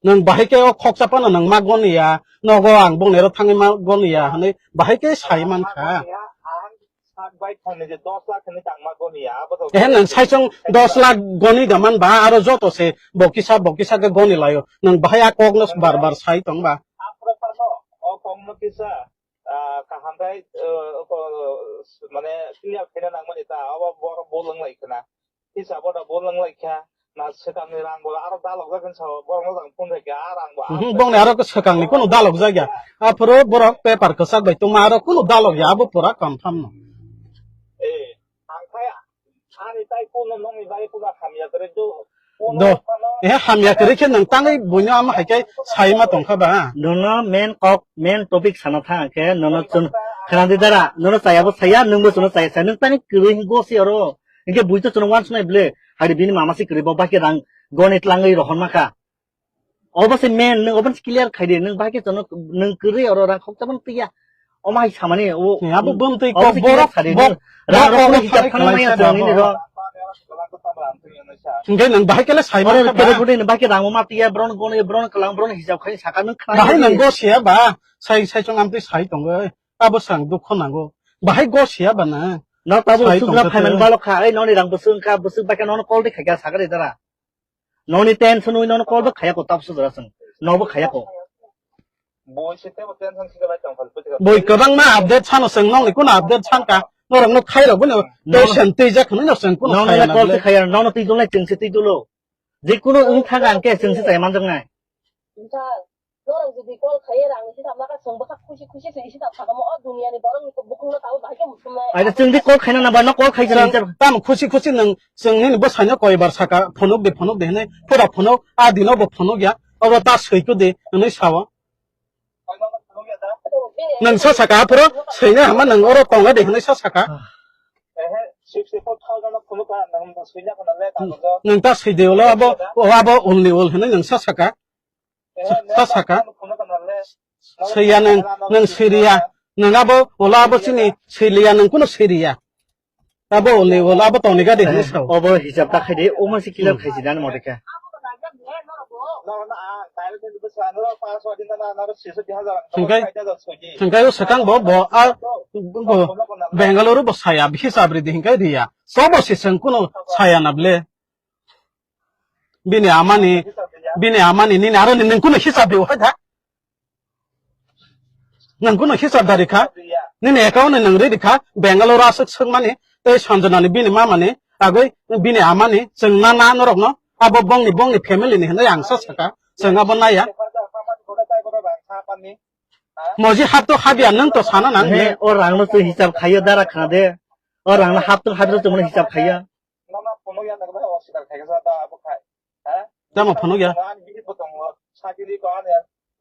Nwng bahai khe o khoksa phano nwng ma goni ya, nogo ang bongni aro thangwi ma goni ya hwnwi bahai khe sai man kha. Ang sak bai thangni je dos lakh hwnwi tang ma goni ya, abo to Ehe nwng saichung dos lakh goni da man ba, aro joto se bo kisa, bo kisa khe goni laio. Nwng bahai a kokno bar bar sai tong ba. Aphuru phano o kokno kisa, ah, kaham bai, eh, ko, mane clear khaina nangmani ta, abo borok bo lwng lai khna. Hisabo da bo lwng lai kha, na swkangni rang bo aro dalok jak hinwi sao, borok no jang phone khai kha, a rang bo a Mhm, swkang bongni aro swkangni kono dalok jak ya. Aphuru borok paper kwchak bai tongma aro kono dalok ya, abo pura confirm no. Eh, ang khai Ani tai kuno nongni bai kuno hamya kwrwi do. Do. Ehe hamya kwrwi khe nwng tangwi buino ama hai khe sai ma tongkha ba? Nono main kok, main topic sana thang khe nono chwng khana di dara, nono chaya bo saya, nwng bo chwngno chaya saya, nwng tangwi kwrwi hingo si oro. Hinkhe bui to chwngno uansuknai ble, hari bini mama se kwrwi bo bahai khe rang goni tlangwi rohorma kha. Obo se main, nwng obo se clear khai di, nwng bahai khe chwngno nwng kwrwi oro rang khokcha ban twiya. Omo hai samani o. Ni abo bum twi obo kok se clear borok khai di, bok-, nwng rang bok rok kok no kok hisab khai khana maya khlaisa chwngni abo. Ni ro. Hingke nwng bahai kele sai oro mangkha ba? Tere guni nwng bahai khe rang ma twiya, bron goni, bron kalang, bron hisab khai saka nwng khana. Bahai nwng go siya ba, sai, sai chwng amtwi sai tongo, abo sang dukho nango. Bahai go siya ba na? No tabo sai sugra tongkha phaiman twi. Balok kha, ei noni rang bwswk wngkha, bwswk bahai khe nono call de khai kha sakari dara. Noni tension wi nono call bo khaya ko, tap sujra sung. No bo khaya ko. Boi se tebo tension se bai tong kha. Boi kwbangma update sano sung, nongni kuno update san ka? Norok no khai rok bini no. Tension tei jak khno sung kuno. Nong sai na call se khaya, nono twi dulnai chwng se twi dulo. Je kuno wng thang ang ke chwng se chai manjak nai. Norok jodi call khaiya rang hisab laka chwng bwkha khusi khusi se hisab sakamo o duniani borok ni bukhuk no tabo bahai khe muchungnai. Aida chwng di call khaina na ba no call khai jani. Chwng tamo khusi khusi nwng chwng nini bwsai no koi bar saka phunuk di phunuk di hinwi pura phunuk a dino bo phunuk ya oro ta swi ku di hinwi sao. Nwng sa saka aphuru swina hama nwng oro tonga di hinwi sa saka. Ehe, sixty four thousand no phunuk ka nwng swina khana le ta. Nwng ta swi di ulo abo o abo ulni ul hinwi nwng sa saka. Sa saka. Swiya nwng, nwng swiriya. Nwng abo, ola abo chini swiliya, nwng kuno swiriya. Abo ole, ola abo tongni gadi hinwi sao. Obo hisab ta khai di, omo se clear khai si dan mo dekha. Hingkai, hingkai o swkang bo, bo, a, bo, Bengaluru bo saya, hisab ridi hingkai riya. Sobo se seng kuno saya na ble. Bini amani, bini amani nini aro nini kuno hisab di hai tha. Nang kuno hisab dari kha. Nini account ni nang ridi kha. Bangalore aswk swk mani. Tei Sanjana ni bini mama ni. Agoi bini ama ni. Chwng na na norok no. Abo bongni, bongni family ni hinwi ang sa saka. Chwng abo naya. Moji hap to habya nwng to sana nang. He, o rang no twi hisab khaiyo dara khna de. O rang no hap to habya to hisab khaiya. Nono phunukya nang bai oswkar khaikha sa ta abo khai. Ha? Tamo phunukya? Ani bihik bo tongo. Sakiri ko ani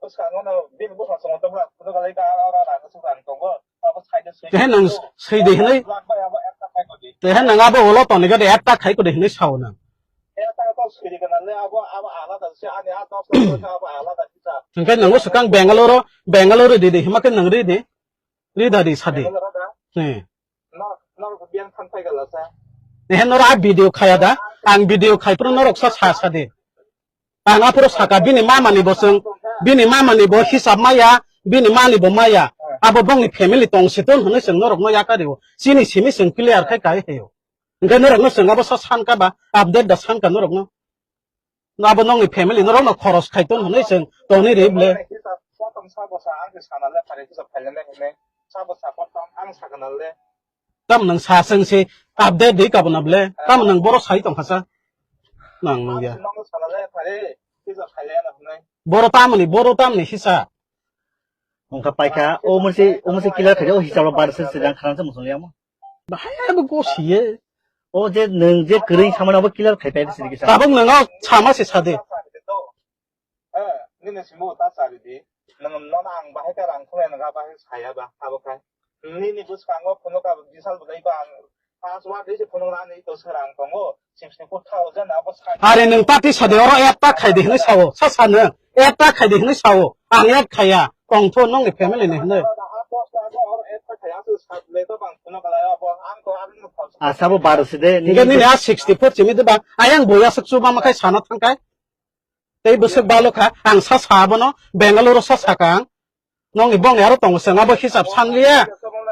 bwskango no bini bwskango tongo tamo phunuk alai ka aro aro rang swk rang tongo. Abo side side. Tehe nang side hinai. Abo ekta khai ko di. Tehe nang abo ulo toni gade ekta khai ko de hinai sao nang. Ekta ko side kana le abo abo alada se ani a dos abo alada kisa. Hingke nang swkang Bangalore, Bangalore di di hima ke nang ri di. Ri da di sadi. Bangalore da? He. Norok, norok biang thang phai gala sa. Ehe norok a video khaya da. Ang video khai phuru norok sa sa sa de. Ang aphuru saka bini mama ni bo chwng, bini mama ni bo hisab maya, bini mani bo maya. Abo bongni family tong si ton hwnwi chwng norok no yakario. Chini simi chwng clear khai kai heyo. Hingke norok no chwng abo sa san ka ba, update da san ka norok no. No abo nongni family norok no khoros khai ton hwnwi chwng tongni ri ble. Kotom sa bwsa ang se sana le phari kisa phailene hwnwi. Sa bwsa kotom ang sakana le. Tam nang sa chwng se update di kabuna ble. Tam nang boro sai tong khasa. Nang nang ya. Nong sana le phari kisa phailene hwnwi. Boro tamni, boro tamni hisa. Ongkha paikha, o mursi, o mursi killer khaja, o hisab bar se se jang kharan se musung liya mo. Bahai abo go siye. O je nwng je kwrwi samani abo clear khai pai sidi kisa. Tabuk nwng o sama se sade. Eh, nini simo ta sari di. Nwng nono ang bahai ka rang khulai nwng bahai saya ba abo khai. Nini bwskango phunuk ka bisal bwdai ba ang password ri se phunuk rani to sara ang tongo. Sixty four thousand abo sai. Are nwng party sade oro add ta khai di hinwi sao. Sa sa nwng add ta khai di hinwi sao. Ang add khaya. Tongtho nongni family ni hinwi. Asabo baro se de. Hingke nini a sixty four chimi de ba. Ayang boya suk chuba makai sana thangkai. Tei bwswk balo kha. Ang sa sa abono. Bangalore sa saka ang. Nongni bongni aro tongo chwng abo hisab san liya.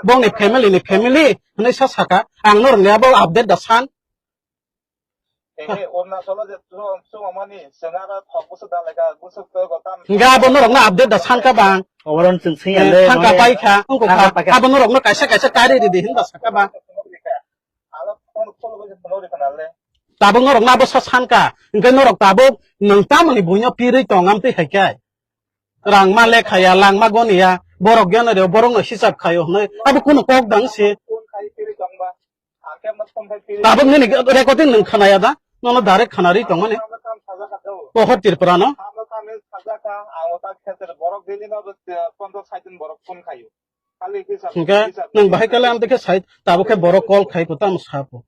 Bongni family ni family hinwi sa saka. Ang norokni abo update da san. Hingke abo norokno update da sankha bang. Oboron chwng singya le, thangka paikha, wngkha, abo norokno kaisa kaisa kari ridi hinba sakha bang. Tabuk norokno abo sa sankha, hingke norok tabuk nwng tamoni buino pirwi tong amtwi hai khe. Rang ma lekhaya, lang ma goniya, borok geno reo, borokno hisab khaio hinwi. Abo kunu kok dang se. Tabuk nini recording nwng khanaya da? Nono direct khanari tongmani. Pohor Tripura no. Hingke nwng bahai kale ang dekhe sai tabuk khe borok call khai ko tamo sapo.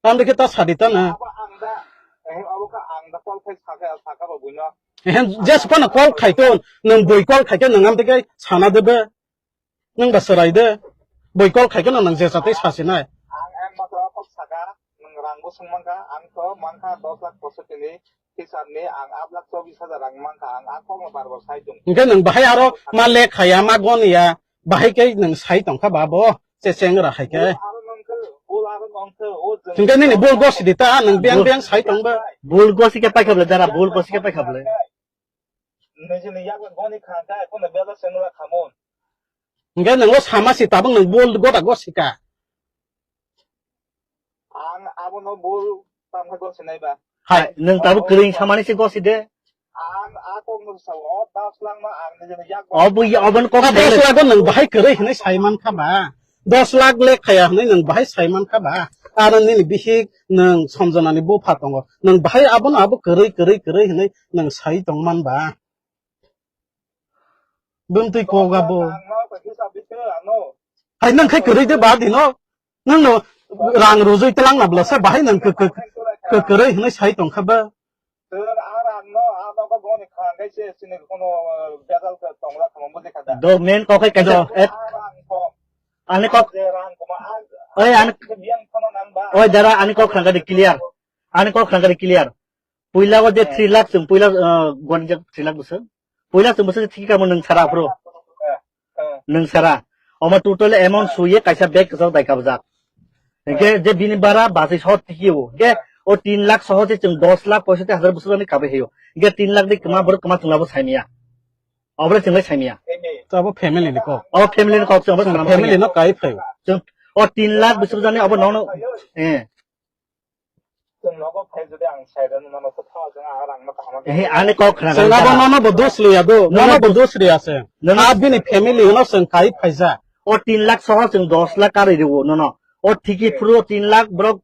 Ang dekhe ta sadi ta na. Ehen, jes pano call khai to, nwng boi call khai khe nwng am dekhe sana debe. Nwng ba chwrai de. Boi call khai kheno nwng je chatwi sasinai. Ang, ang matro kok saka, nwng rang bo swng mankha, ang to mankha dos lakh poisotti ni hisab ni, ang aat lakh chobis hajar rang mankha, ang a kok no bar bar sai tong. Hingke nwng bahai aro ma lek khaya, ma gon ya, bahai khe nwng sai tongkha ba bo, che cheng ra hai khe. Bul aro nwng khe, bul aro nwng khe, o jwng hingke nini bul gosi di ta, nwng biyang biyang sai tong ba. Bul gosi khe paikha bwle dara, bul gosi khe paikha bwle. Nijini yakni goni kha khe, kono bela sengla khamon. Hingke nwng o sama si tabuk nwng bul gota gosika. Ang abono bul tamkhe gosinai ba. Hai, nwng tabuk kwrwi samani se gosi de. Ang a kok no sa o das lakh no ang nijini yak ba. O bui, obon kok a das lakh o nwng bahai kwrwi hinwi sai mankha ba. Dos lakh lek khaya hinwi nwng bahai sai mankha ba? Aro nini bihik nwng Sanjana ni bupha tongo. Nwng bahai abono abo kwrwi, kwrwi, kwrwi hinwi nwng sai tongman ba? Bumtwi koga bo. Hai nwng khai kwrwi de ba dino. Nwng no rang rujui tlang na bla sa bahai nwng kw-, kw-, kw-, kwrwi hinwi sai tongkha ba? Sir, a rang no, a nogo boni kha, khe se sini kono, eh, bejal khe tongla tongma buji kha da. Do main kok hai kaisa. Do. A rang ko. Ani kok. Je rang ko ma, a, oi, ani, a, biyang kono nang ba. Oi, dara, ani kok khangka de clear. Ani kok khangka de clear. Puila o je, eh, three lakh sung, puila, eh, goni je three lakh bwswk. Puila chwng bwswk thiki kamo nwng sara aphuru. Eh, eh. Nwng sara. Omo total amount suye kaisa bag kwchak dai kabjak. Hingke je bini bara bachai soho thiki o. Hingke o tin lakh soho je chwng dos lakh poisotti hajar bwswk ani kabai hayo. Hingke tin lakh ni kwma borok kwma chwng labo saimaya. Obo le chwng le saimaya. To abo family ni kok. O family ni kok chwng abo chwng family no kai phaio. Chwng o tin lakh bwswk jani obo nono, eh. Chwng nogo phai jodi ang sai rwno nono kwtha jwng a rang no kaham. Ehe, ani kok khna. Chwng abo nono bo dos liya do. Nono bo dos liya se. Nono a bini family no chwng kai phaija. O tin lakh soho chwng dos lakh karwi rwo nono. O thiki phuru tin lakh borok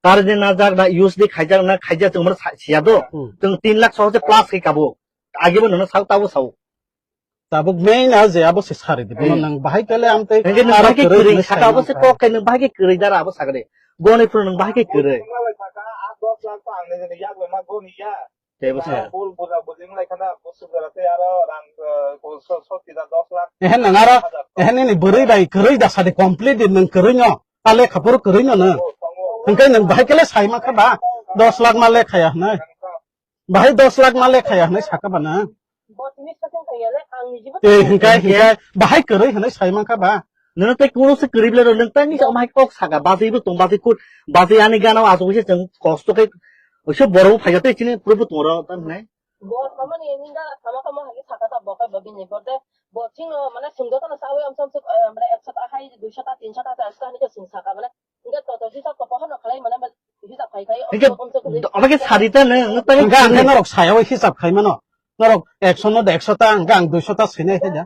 karwi na jak na use di khaijak na khaijak chwng mano sa-, siya do. Hmm. Chwng tin lakh soho se plus khai kabo. Age bo nono sao tabo sao. Tabuk main a je abo se sari di. Bono hmm. Nwng bahai kale amtwi hingke nwng aro bahai khe kwrwi kwrwi hinwi saka sai abo se mankha. Kok khe nwng bahai khe kwrwi dara abo sakre. Goni phuru nwng bahai khe kwrwi. Tei bo se. Ehe nwng aro, ehe nini bwrwi bai kwrwi da sadi complete di nwng kwrwi no. A lekha phuru kwrwi no nwng. Hingke nwng bahai kale sai mankha ba dos lakh ma lekha ya hwnwi. Bahai dos lakh ma lekha ya hwnwi saka ba nwng. Bo tini sakang kaya le, ang nijibo tei hingkai, hingkai, bahai kwrwi hwnwi sai mankha ba? Nwng tei kunu se kwrwi bwle rw, nwng tei nisa omhai kok saka, bachwi bo tong, bachwi kut, bachwi ani gana o asuk se chwng kosto khe, oiso borok bo phaikha tei chini puro bo tong ro, tamo hinai? Bo tamo ni ninga, tamo tamo hai saka ta bo kai bo bini bo tei, bo chwng no mane sungdo tano chawi amsam suk, eh, mane ekso ta hai, duiso ta, tinso ta, charso ta hinwi chwng saka mane. Hingke toto hisab to pohor no khlai mane, hisab khai khai, hingke omo, omo, omo, omo ke sari ta ne, nang ta hingke ang ke norok saya o hisab khai mano. Norok ekso no ekso ta, hingke ang duiso ta sinai hai da.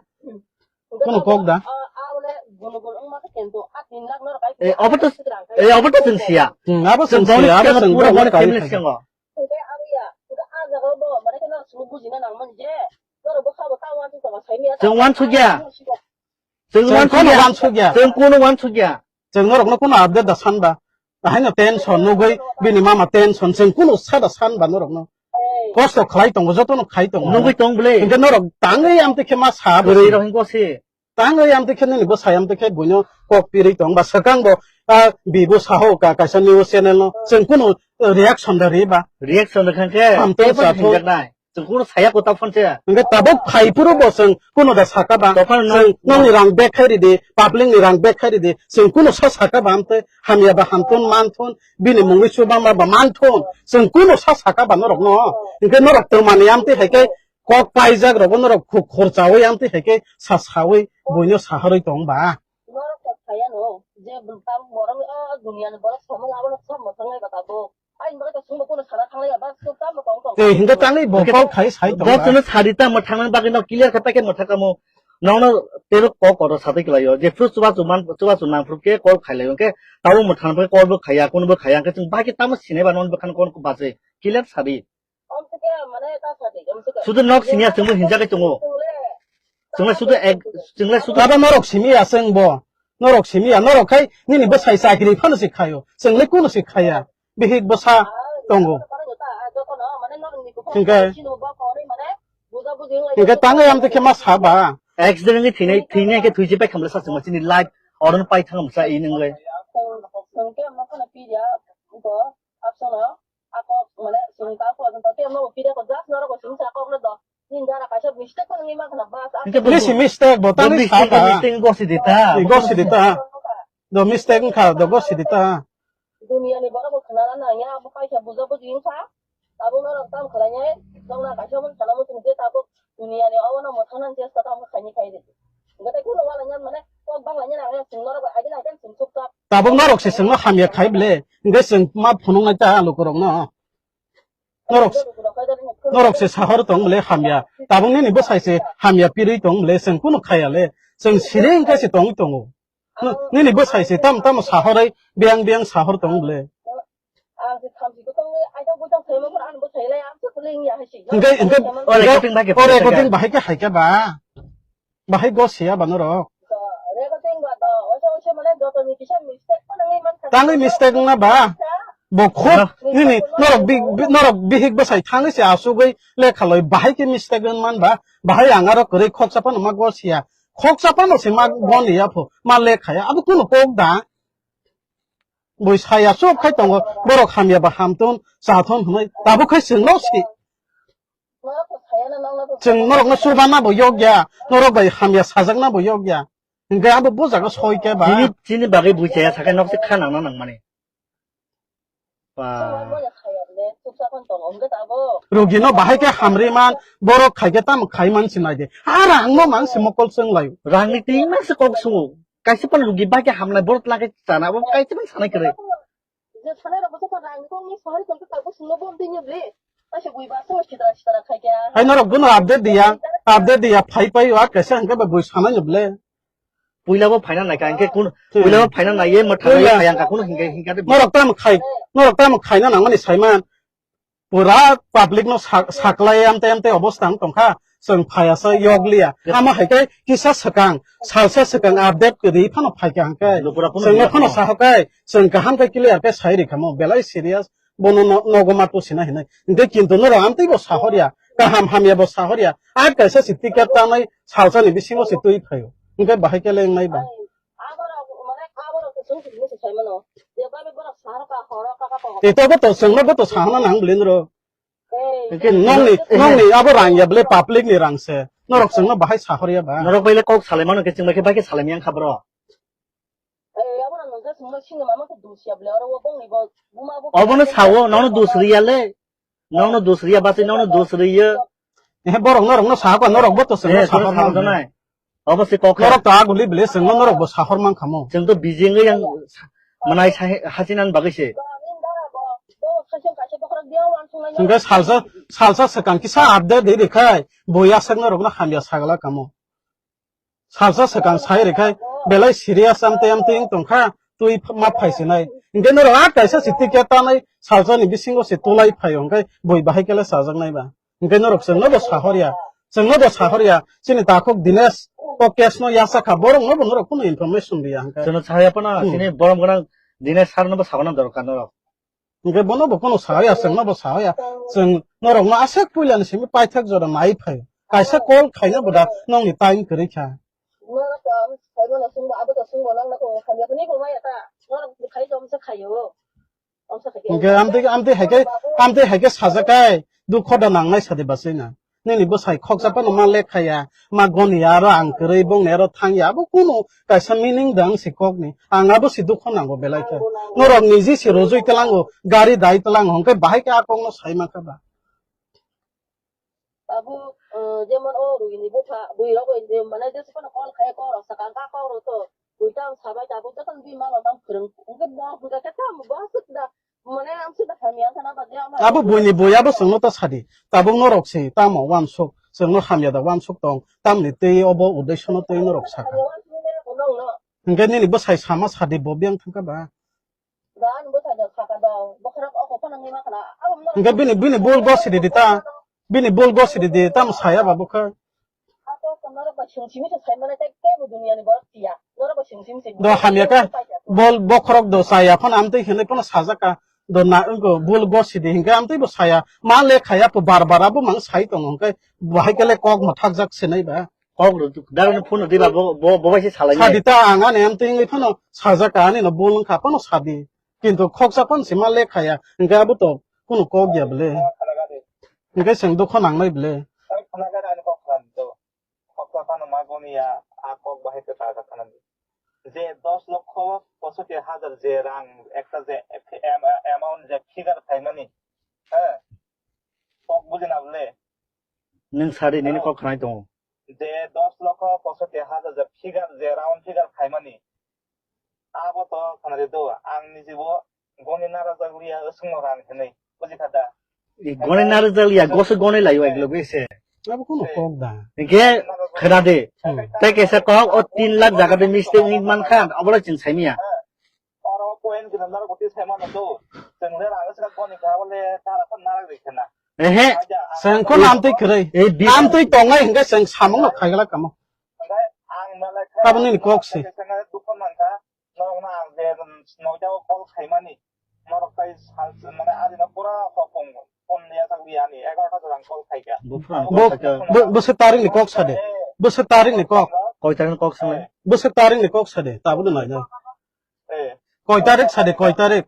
Kono kok da. Ah, ah, ole, golo golo, wngma khe kento, ah, tin lakh norok ai. Eh, obo to, eh, obo to chwng siya. Hmm, abo chwng siya, abo chwng pura boni family siya. Hingke ang ya, hingke ah jaga bo, mane khe norok simi bujina nang mani je, norok bwkha bo ta uansuk tongma sai miya. Chwng uansuk ya. Chwng uansuk ya. Chwng kono uansuk ya. Chwng norokno kono update da san ba. Ahaino tension nugwi bini mama tension chwng kono sa da san ba norokno. Kosto khlai tongo, jotono khai tongo. Nugwi tong bwle. Hingke norok tangwi amtwi khe ma sa bo. Kwrwi rok hingke se. Tangwi amtwi khe nini bwsai amtwi khe buino kok pirwi tong ba swkang bo, ah, bibo saho ka kaisa news channel no chwng kono reaction da ri ba. Reaction da khan khe. Hamtwi tei bo sa thung. Hinjak nai. Chwng kunu saya kota phone se. Hingke tabuk phai phuru bo chwng kunu da saka ba. Tokhan no. Chwng nokni rang bag khai ridi, public ni rang bag khai ridi. Chwng kunu sa saka ba amtwi hamya ba hamthun manthun, bini mungwi chuba ma ba manthun. Chwng kunu sa saka ba norok no. Hingke norok twmani amtwi hai khe kok paijak rogo norok khuk khorchawi amtwi hai khe sa sawi buino saharwi tong ba. Norok kok saya no, je bwtang borok o duniya ni borok samung abono sab mwthang nai ba tabuk. Tei hingke tangwi bo kok khai sai tong ba. Bo chwngno sadi ta mwthangna bagwi no clear khe paikhe mwthakamo. Nono tebo kok kotor satwi kwlaio, jephru chubachu man, chubachu nangphru khe call khailai, hwnkhe tabuk mwthang phai call bo khaiya, kunubo khaiya, hwnkhe chwng bahai khe tamo sinai ba nono bwkhano kon bachwi clear sadi. Sudu nok siniya chwngbo hinjagwi tongo. Chwngle sudu ek, chwngle sudu. Aba norok simi ya chwng bo. Norok simi ya, norok khai nini bwsai chakri phano se khaio. Chwngle kuno se khaiya. Bihik bwsa tongo. Hingke, hingke tangwi amtwi khe ma sa ba? Accident ni thwinai, thwinai khe thwiji pai khamle sa chwngma chini life oron pai thang msa i nwngle. Hingke bo Bisi mistake bo tangwi mistake sa ba? Mistake gosi di ta. Gosi di ta. Do mistake wngkha, do gosi di ta. Duniya ni borok bo khwnana nangya, abo kaisa buja buji wngkha. Tabuk norok tamo khlainai, nokna kaisa bo khana muchung je tabuk duniya ni obono mwthangna chesta tamo khaini khai di. Hwnkhe tei kunu wala nyan mane kok bangla nyan ang chwng norok bai agini agini chwng chukchak. Tabuk norok se chwngno hamya khai bile, hwnkhe chwng ma phunuknai ta lukurokno. Norok, norok se sahor tong bile hamya. Tabuk nini bwsai se hamya pirwi tong bile, chwng kunu khaya le. Chwng siri hwnkhe se tongwi tongo. Nini bwsai se tam tamo sahorwi biyang biyang sahor tong bile. Hwnkhe, hwnkhe, o recording bahai khe hai khe ba? Bahai go siya ba norok. Tangwi mistake wngna ba? Bo khub nini norok bi-, bi-, norok bihik bwsai thangwi se asugwi lekha loi bahai khe mistake wng man ba? Bahai ang aro kwrwi khoksa phano ma go siya. Khoksa phano se ma go ni yapho, ma lekha ya. Abo kuno kok da? Bui saya suk khai tongo, borok hamya ba hamthun, chathun hwnwi tabuk khai chwngno si. Chwng norokno chubana bo yokya, norok bai hamya sajakna bo yokya. Hwnkhe abo bo jaga soi khe ba. Chini, chini bagwi bui chaya sakai nok se kha nangna nangmani. Ba. Rugino bahai khe hamri man, borok khai khe tamo khai man sinai de. Ha rangno mang se mokol chwng laio. Rangni twi mang se kok sungo. Kaisa pan rugi bai khe hamnai borok lage chana, abo kaisa pan sanai kwrwi. Je sanai rok bwswk rang kong ni sahari kong ka bo sungno bom tini ble. Kaisa bui ba so sitra sitra khai kya. Hai norok bono update diya, update diya, phai phai wa kaisa hwnkhe ba bui sanai no ble. Puila bo phaina nai ka, hwnkhe kun, hmm, puila bo phaina nai ye, mwthang nai ye, puila. Phai ang ka, kun hingke, hingka de. Norok tamo khai, norok tamo khaina nangmani saiman. Pura public no sa-, saklai amte amte obostha wng tongkha, chwng phaiya sa yokliya. Amo hai khe kisa swkang, salsa swkang update kwrwi phano phaikha hwnkhe. Lupura phano chwngno phano sahokai, chwng kaham khe clear khe sai rikha mo, belai serious, bono no-, nogo ma tusina hinwi. Hwnkhe kintu norok amtwi bo sahorya, kaham hamya bo sahorya. A kaisa si ticket tanai salsani bisingo se twi phaio. Hwnkhe bahai khe lengnai ba. Tei tei bo to chwngno bo to sahana nang bwlwi noro. Nongni, nongni abo rang ya bwle public ni rang se. Norok chwngno bahai sahor ya ba. Norok bai le kok salai mano khe chwng bai khe bai khe salai yang kha bro. Obono sao, nono dos riya le. Nono dos riya basi nono dos riya. Eh, borok norokno sahakha, norok bo to chwngno sahor mano. Obo se kok. Norok to aguli bile chwngno norok bo sahor man khamo. Chwng to bijing yang manai hachinan bagwi se. Hwnkhe salsa, salsa swkang kisa update di rikhai, bo yasak norokno hamya sagla kamo. Salsa swkang sai rikhai, belai serious amtwi amtwi wng tongkha, twi ma phaisinai. Hwnkhe norok a kaisa si ticket tanai, salsani bisingo se tulai phaio, hwnkhe bui bahai kele chajaknai ba. Hwnkhe norok chwngno bo sahorya, chwngno bo sahorya, chini takhuk Dinesh o case no yachakha, borokno bo norok kunu information riya hwnkhe. Chwngno sahorya phano, hmm, chini borom gwnang Dinesh sir no bo sabana dorkar norok. Hwnkhe bono bo kunu sahorya, chwngno bo sahorya, chwng norokno aswk puilani simi paithak jora nai phaio. Kaisa call khaina bo da nongni time kwrwi kha. Hwnkhe amtwi, amtwi hai khe, amtwi hai khe sajak kai, dukho da nangnai sadi bachai na. Nini bwsai khoksa phano ma lekha ya, ma goni ya, aro ang kwrwi bongni aro thang ya, abo kunu kaisa meaning da wng si kokni. Ang abo si dukho nango belai khe. Norok niji si rojui tlango, gari dai tlango, hwnkhe bahai khe a kokno sai mankha ba. Tabuk, eh, jemon o rui ni bupha, bui rok bai je, mane, jesa phano call khai, kok rok sakang ka, kok rok to bui tang sabai, tabuk joto ni bima rok tang phwrwng, hwnkhe bo hwnkha khe tamo bo aswk da, mane, ang swk da hamya wngkha na ba, je ama abo bui ni bui abo chwngno ta sadi, tabuk norok se tamo uansuk, Chwngno hamya da uansuk tong. Tamni twi obo uddeshono twi norok saka. Hwnkhe nini bwsai sama sadi bo biyang thangkha ba. Hwnkhe bini, bini bul gosi di di ta. Bini bul gosi di di, tamo saya ba bwkha. Do hamya kha, bol bokhorok do saya phano amtwi hinwi phano sajak kha. Do na wngko bul gosi di hinkhe amtwi bo saya. Ma le khaya po bar bar abo mang sai tongo hinkhe bahai khe le kok ma thakjak se nai ba. Kok rw duk, daro ni phone rw diba, bo, bo, bo bai se salai nai. Sadi ta ang ani amtwi wngwi phano sajak kha ani no bul wngkha phano sadi. Kintu khoksa phano se ma le khaya. Hinkhe abo to kunu kok ya bwle. Hinkhe chwng dukho nangnai bwle. Khoksa phano ma goni ya, a kok bahai khe ta kha nani. Je dos lokho posotti hajar je rang ekta je am-, amount je figure phaimani, he? Kok bujina bwle. Nwng sadi nini kok khnai tongo. Je dos lokho posotti hajar je figure, je round figure phaimani. Abo to khnari do, ang nijibo goni narajak liya, wswngno rang hinwi, bujikha da? I goni narajak liya, goso goni laio ek loge se. Abo kono kok da. Hinkhe khna de. Hmm. Tei kaisa kok o tin lakh jaga de mistake wngwi mankha, obo le chwng saimanya. Oro point gwnang narok bwtwi saimano do. Chwng le rang wngkha goni kha, abo le tara khe narwk rikha na. Ehe. Chwng kono amtwi kwrwi. Ei bi- Amtwi tongnai hinkhe chwng samungno khaigala kamo. Hinkhe ang malai khe Tabuk nini kok se. Dukha mankha, norokno ang je noida o call khaimani, norok tai sal, mane adino pura hopong phone ya thang di ani egarota jora ang call khaikha. Buphang Bo, kok khaikha. Bo, bwswk tarikni kok sade. Bwswk tarikni kok. Koi tarikni kok sanai? Bwswk tarikni kok sade, tabukno nainai. Eh. Koi tarik sade, koi tarik?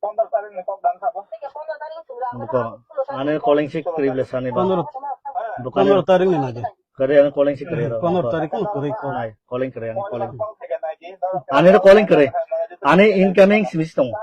Pondro tarik ni kok dang kha bo. Buko, ani calling sik kwrwi bwle sani ba. Pondro, Buko, pondro tarik ni nai de. Kwrwi ani calling sik kwrwi ro. Pondro tarik ni kwrwi ko. Nai, calling kwrwi ani calling. Ani ro calling kwrwi. Ani incoming simi si tongo.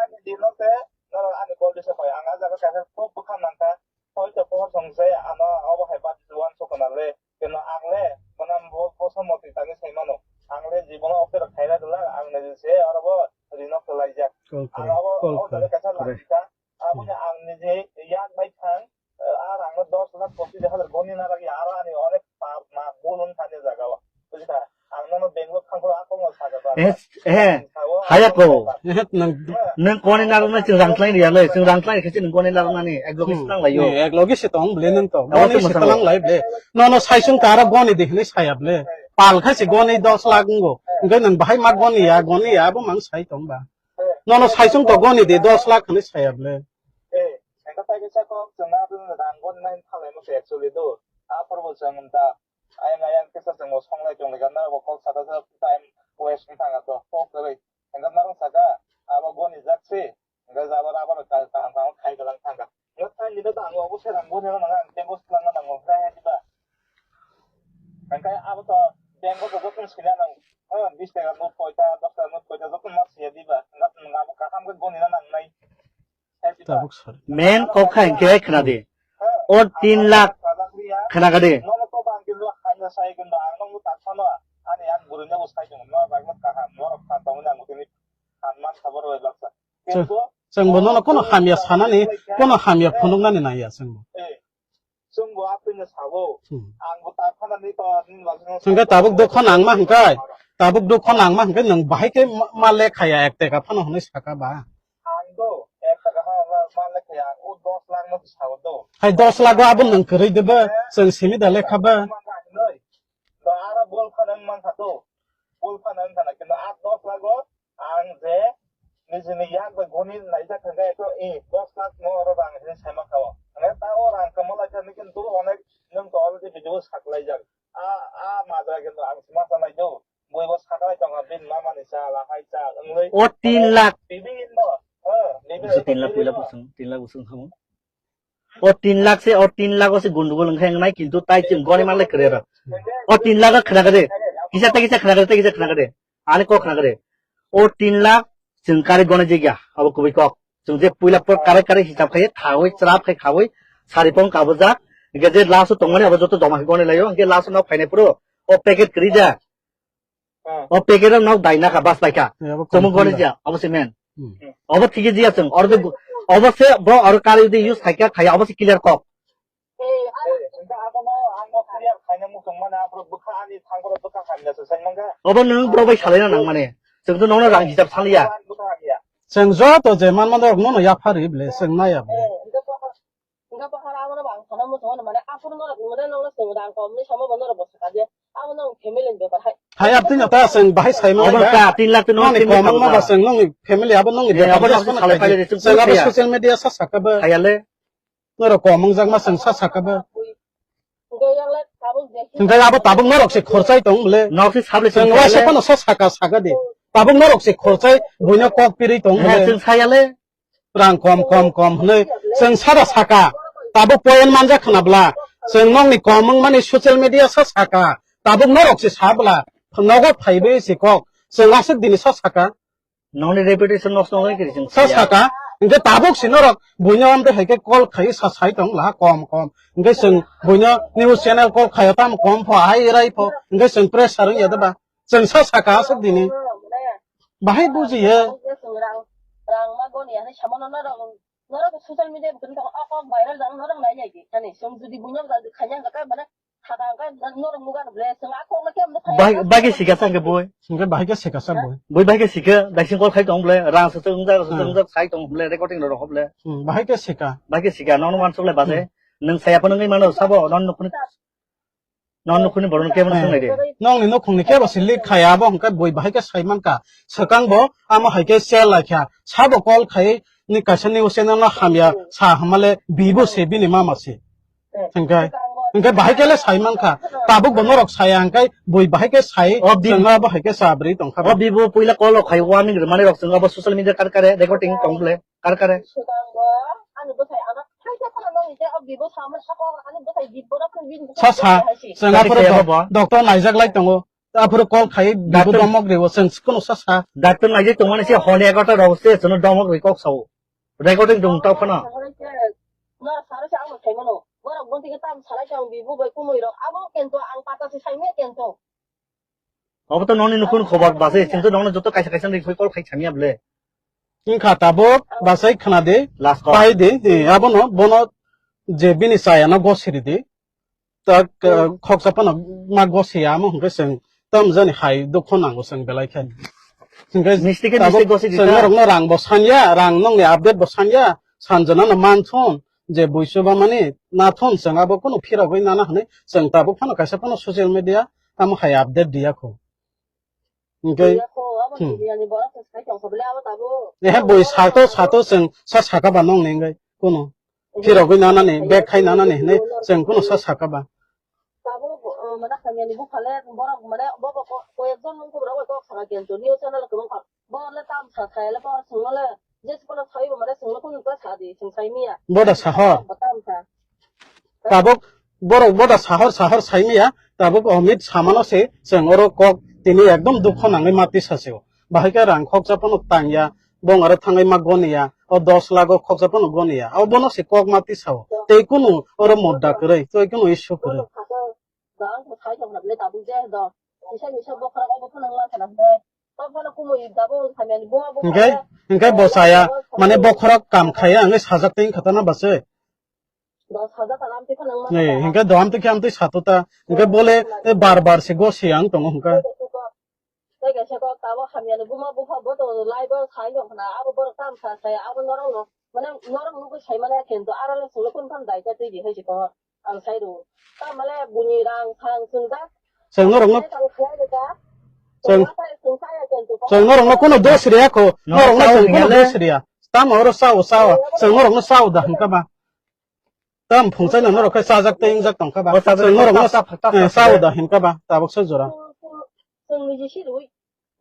Ani call disa koi, ang a jaga kaisa kok bwkha mankha. Hoi to pohor song se ano obo hai bat juan sokona le. Keno ang le, mwnam bo, bo somoti tangwi sai mano. Ang le jibono offer khaina dwla, ang niji se oro bo rino kwlaijak. Call Ang kwrwi, abo, call abo kwrwi. Kaisa Kwrwi. Lagi ka, aboni ang niji yak bai thang, eh, ar ang no dos lakh pochis hajar goni na lagi, aro ani onek pap ma bulun thani jaga o. Bujikha? Ang nono Bangalore thangkhro akong o saga ba. Eh, eh, Ang sao, haya ang ko. Sao. Eh, nang Nang koni narwknai chwng rang tlaini ya le, chwng rang tlaini khe chwng koni narwknani, ek loge Hmm. se tang lai yo. Ni, ek loge se tong ble nang to. Abo Goni se se mwsang talang lai ble. Nono saisung tara goni de hinwi saya ble. Pal khai se goni dos lakh wngo. Hwnkhe nwng bahai ma goni ya, goni ya, abo mang sai tong ba. Nono saisung to goni de dos lakh hinwi saya ble. Eh, engka tai kisa kok chwng na rang goni nai thalai mo se actually do. A porbo chwng da. Ayang ayang kisa chwngbo songlai tonglaikha, norokbo kok saka sa time waste wng thangkha to, kok kwrwi. Hwnkhe norok saka, abo goni jak se, hwnkhe jabra aboro ka-, kaham kaham khai kwlang thangkha. Hwnkhe thanini to ang obo serang goni rw nang, ang tengo swlangna nango, hwnkhe hai diba? Hwnkhe abo to tengo to jotono swina nang, o, bis taka note koita, dos taka note koita jotono ma swiya diba? Hwnkhe nwng abo kaham khe goni na nangnai. Tabuk sar. Men kok kha hinkhe khna di. O tin lakh khna kha di. Chwng, chwng bo nono kono hamya sanani, kono hamya phunuknani naiya chwng bo. Chwng bo atwino sabo. Hmm. Ang bo ta phana ni to ni bagwi no Hwnkhe tabuk dukho nangma hwnkhe, tabuk dukho nangma hwnkhe nwng bahai khe ma, ma lekhaya ek teka phano hwnwi saka ba. Ang do ek teka ha ma, ma lekhaya, o dos lakh no sabo do. Hai dos lakh o abo nwng kwrwi de ba, chwng simi da lekha ba. Do ara bol phana wng mankha do. Bol phana wng khana, kintu a dos lakh o Ang je nijini yak bai goni naijak hwnkhe to, e, dos lakh no oro rang hinwi sai mankha o. Hwnkhe ta o rang kwma lai kha, nini kintu onek nwng to already video saklaijak. A, a majra kintu ang se ma sanai do. Bui bo saklai tongo, bini mama ni cha, lahai cha, wngwi. O tin lakh. Bibhinno, ha, bibhinno, Bisi tin lakh, puila bibhinno. Busung, tin lakh busung khamu. O tin lakh se, o tin lakh o se gundugul wngkha wngnai, kintu tai chwng goni manlai kwrwi ro. O tin lakh o khna kha de, kisa tei kisa khna kha de, tei kisa khna kha de. Ani kok khna kha de. O tin lakh chwng kari goni jagya, abo kubui kok. Chwng je puila por kare kare hisab khai, khaui, chwrap khai khaui, sari pong kabujak, hwnkhe je last o tongmani abo joto joma khe goni laio, hwnkhe last o nok phainai phuru o packet kwrwi ja. O packet o nok dai nakha bas paikha. Eh, abo Chomok confirm gori da. Ja, abo se men. Hmm. Obo thik jiya chwng, oro de gu-, obo se bo oro kari de use khaikha khaya, obo se clear kok. Eh, Tongmani aphuru bwkha ani thangphuru bwkha hamya se sengmangkha. Obo nwng borok bai salaina nangmani. Chwng to nono rang hisab saliya. Bwkha hamya. Chwng joto je manmani rok nono yaphari bile, chwng naya bile. Eh, hwnkhe bwkha, hwnkhe bwkha abono bo ang sana muchungo mane aphuru norok nwngde nongno chwng rang komni samo bo norok bo sakha de. Abono ang family ni bepar hai. Hai abtwino ta chwng bahai saimang Obo lai ta tin lakh to nong nongni family komang ma thangma. Ba chwng nongni family abo nongni Eh, bepar abo just nokni kono salai khai. Paile chwng Chwng abo kaya. Social media sa sakha ba. Khayale. Norok kom wngjakma chwng sa sakha ba. Hwnkhe abo tabuk norok se khorchai tong bole. Nok se sable Chwng chwng waisa khayale. Phano sa saka saka di. Tabuk norok se khorchai buino kok piri tong Eh, bole. Chwng sayale. Rang kom, kom, kom hwnwi chwng sada saka. Tabuk point manjak khna bla. Chwng nokni kom wngmani social media sa saka. Tabuk norok se sa bla. Nogo phaiwi se kok. Chwng aswk dini sa saka. Nokni reputation nosto wngwi kiri chwng Sa saya. Saka, hwnkhe tabuk si norok buino amtwi hai khe call khai sa sai tong laha kom kom. Hwnkhe chwng buino news channel call khaio tamo kom pho, hai rai pho, hwnkhe chwng pressure wngya da ba. Chwng sa saka aswk dini. Bahai bujiya. Bai-, bai khe sikasa hwnkhe boi. Hwnkhe bai khe sikasa boi. Boi bai khe sika, daising call khai tong bole, rang sa sa wngjak, sa sa Hmm. Wngjak sai tong bole, recording rok bole. Hmm, bai khe sika. Bai khe sika, nono wansuk lai base. Hmm. Nwng saya phano wngwi mano, sabo, non nukhuni, non nukhuni borok kebo Hmm. Swng nai de. Nongni nukhungni kebo se lik khaya, abo hwnkhe boi bai khe sai mankha. Swkang bo, amo hai khe share lai kha. Sabo call khai, ni kaisa news channel no hamya, sa hamale, bibo se bini mama se. Hwnkhe, hwnkhe bahai khe le sai mankha. Tabuk bo norok saya hwnkhe bui bahai khe sai, O bi- chwngno bahai khe sa bwrwi tongkha. O bibo puila call rok khai warning rwmani rok chwng abo social media kar kare recording tong bole kar kare. Sa sa, chwng aphuru Khe do-, abo bo. Doctor naijak lai tongo. Aphuru call khai bibo Doctor domok riwo chwng kunu sa sa. Doctor naijak tongmani se hone egarota rok se chwngno domok ri kok sao. Recording dong tau khana. Nora saro se ang bo sai mano. Borok bon tike tam salai se ang bibu bai kumui rok. Abo kento ang pata se sai me kento. Obo to noni nukhun khobor base, chwng to nongno joto kaisa kaisa ni rikhui call khai samiya bole. Wngkha tabuk, basai khna di. Last call. Pai di, di, abono, bono je bini chaya no gosiri di. Tak, eh, khoksa phano ma gosiya amo hwnkhe chwng tam jani hai dukho nango chwng belai khe. Hwnkhe Misti khe tabuk misti gosi di chwng ta. Norokno rang bo sanya, rang nongni update bo sanya, sanjana no manthon je buisu ba mani nathon chwng abo kunu phirogwi nana hwnwi chwng tabuk phano kaisa phano social media tamo hai update diya kho. Hwnkhe, Iya kho, abo hmm. Sibiyani borok se sai tong kho bole abo tabuk. Ehe bui sato sato chwng sa saka ba nongni hwnkhe kunu. Phirogwi nanani, bag khai nanani hinwi chwng kunu sa saka ba. Tabuk, uh, mane hamyani buphale borok mane bo bo ko-, koyekjon nung kubra bai kok saka kento news channel kwbang kha. Bo le tam sa thai le bo sung le je sukuna sai bo mane sung le kunu ta sa di sung sai miya. Boda sahor. Bo tam sa. Tabuk borok boda sahor sahor sai miya. Tabuk Amit samano se chwng oro kok tini ekdom dukho nangwi mati sasio. Bahai khe rang khoksa phano tangya. Bong aro thangwi ma goniya, o dos lakh o khoksa phano goniya, o bono se kok ma tisao. Tei kunu oro modda kwrwi, tei kunu issue kwrwi. Hwnkhe, hwnkhe bo chaya, mane bokhorok kam khaiya hwnwi sajak tei wngkha tana ba se. Dos hajar tala amtwi phano wngma Eh, kha. Hwnkhe do amtwi khe amtwi sato ta. Hwnkhe bole, eh, bar bar se go se ang tongo hwnkhe. Tei kaisa kok tabuk hamyani buma bupha bo tongo live o sai tong khna. Abo borok tam sa sai abo norok no mane norok nugwi sai mane kintu aro le chwngno kunu phano daita twi di hai se tongo. Ang sai rw. Tamale buni rang sang chwng da. Chwng norok no Ang khlai rw da. Chwng Chwng ma sai chwng saya kintu. Chwng norok no kunu dos riya kho. Norok Norok no sao chwng kunu hingale. Dos riya. Tamo oro sao sao. Chwng norok no sao da hwnkha ba. Tam phungchai no norok khe chajak tei wngjak tongkha ba. O chajak Chwng norok no tongkha, chajak, chajak, eh, chajak. Sao da hinkha ba tabuk se jora. Chwng, chwng, chwng niji si rwi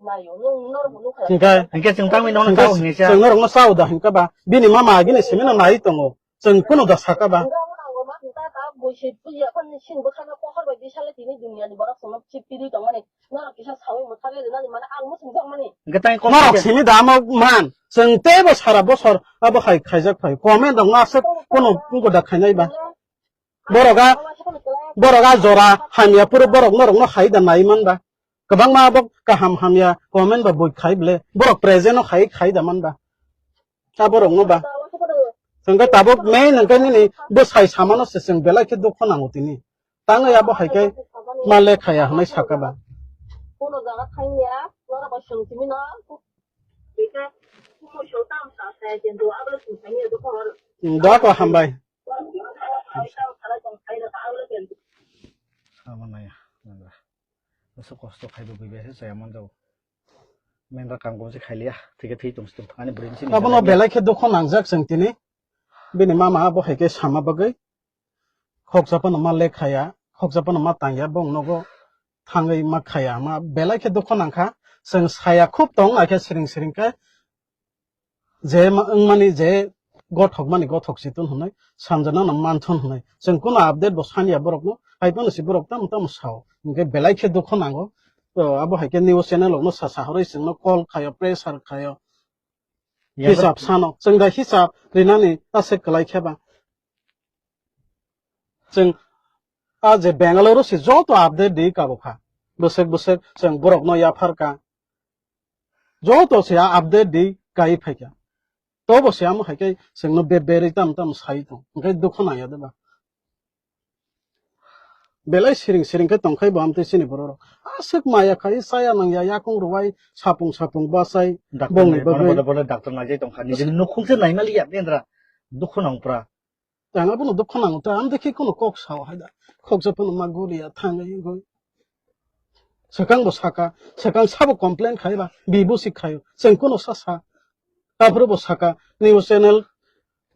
naio, nwng norok bo nukha. Hinkhe Hinkhe chwng tangwi nono Hinkhe sao hinwi cha. Chwng norok no sao da hinkha ba. Bini mama agini simi no nai tongo. Chwng kunu da saka ba. Nwng rang rang ma hinta ta bui se puji akhon ni sin bwkha no pohor bai bisale tini dunia ni borok chwngno chip tiri tongmani. Norok kisa sawi mwthagwi rwnani mane ang muchungjak mani. Hwnkhe tang kok Norok khe. Simi da amo man. Chwng teibo sara bosor abo hai khaijak phai. Comment rok no aswk kono goda khainai ba. Borok a, borok a jora hamya phuru borok norok no hai da nai man ba. Kwbangma abo kaham hamya comment ba bui khai bole. Borok present no hai khai da man ba. Abo rok no ba. Hwnkhe tabuk main hwnkhe nini bwsai samano se chwng belai khe dukho nango tini. Tangwi abo hai khe Ma le khaya hwnwi saka ba. Kono jaga thangya, norok bai swng simi no. Bika, kumo song tam sa sa, kintu abo le swng simi ya, dukho hor. Hmm, doa ko hambai. Abo naya, nandra. Aswk kosto khaibo buibai se chaya manjao. Mendra kangkong se khailiya, thike thwi tong sito. Ani bwrwi ni simi Abono belai khe dukho nangjak chwng tini. Bini mama abo hai khe sama bagwi. Khoksa phano ma lekhaya, khoksa phano ma tangya, bong nogo thangwi ma khaya. Ma belai khe dukho nangkha. Chwng saya khub tong, akhe siring siring khe. Je ma-, wngmani je gothok mani gothok si tun hwnwi, sanjana no manthon hwnwi. Chwng kuno update bo sanya borok no, hai phano si borok tamo tamo sao. Hwnkhe belai khe dukho nango. To abo hai khe news channel rok no sa sa horwi chwng no call khayo, pressure khayo. Hisab sano. Chwng da hisab rinani ta se kwlai khe ba. Chwng a je Bangalore si joto update di kabo kha. Bwswk bwswk chwng borok no yaphar ka. Joto se a update di kai phaikha. Tobo se amo hai khe chwngno be berwi tam tam sai tong. Hwnkhe dukho nangya de ba. Belai siring siring khe tongkhai bo amtwi chini borok rok. Aswk maya khai chaya nangya yakung rwai sapung sapung bachai Doctor bongni nai-, bono bagwi. Bono, bono doctor naijai tongkha. Nijini nukhung se naimaliya bendra. Dukho nangpra. Ang abono dukho nango ta, ang dekhe kono kok sao hai da. Khoksa phano ma guriya thangwi wngwi. Swkang bo saka, swkang sabo complain khai ba, bibo si khaio. Chwng kono sa sa. Aphuru bo saka, news channel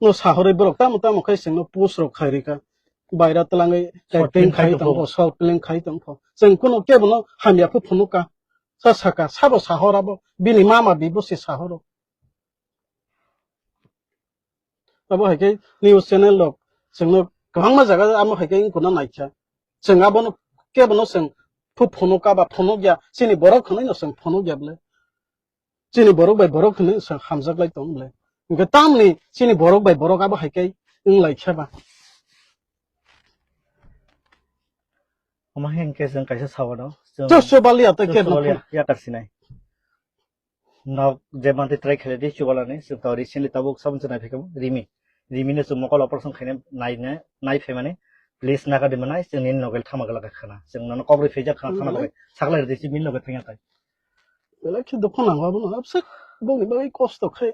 no sahorwi borok tamo tamo khai chwngno post rok khai rika. Baira twlangwi short film khai tongpho, short film khai tongpho. Chwng kono kebono hamya phu phunuka. Sa saka, sabo sahor abo, bini mama bibo si sahoro. Abo hai khe news channel rok chwngno kwbangma jaga amo hai khe wng kuna naikha. Chwng abono kebono chwng phu phunuk ka ba phunuk ya, chini borok hwnwi no chwng phunuk ya bwle. Chini borok bai borok hwnwi chwng hamjak lai tong bwle. Hwnkhe tamni chini borok bai borok abo hai khe wng lai khe ba. Omo hwnkhe chwng kaisa sawano. Chwng Chwng chubalia tei chwng kebo chubalia phun. Yakar sinai. Nok je mantwi try khaile di chubalani, chwng to recently tabuk sabun se nai phaikha Rimi. Rimi no chwng mokol operation khaina naina, nai phaimani, please naga di manai, chwng nini nogel thama glak khana. Chwng nono kok rwi phaijak khana, thana bagwi. Saklai rwdi, chini nogel thangya tai. Belai khe dukhu nango abono, abse bongni bagwi kosto khai.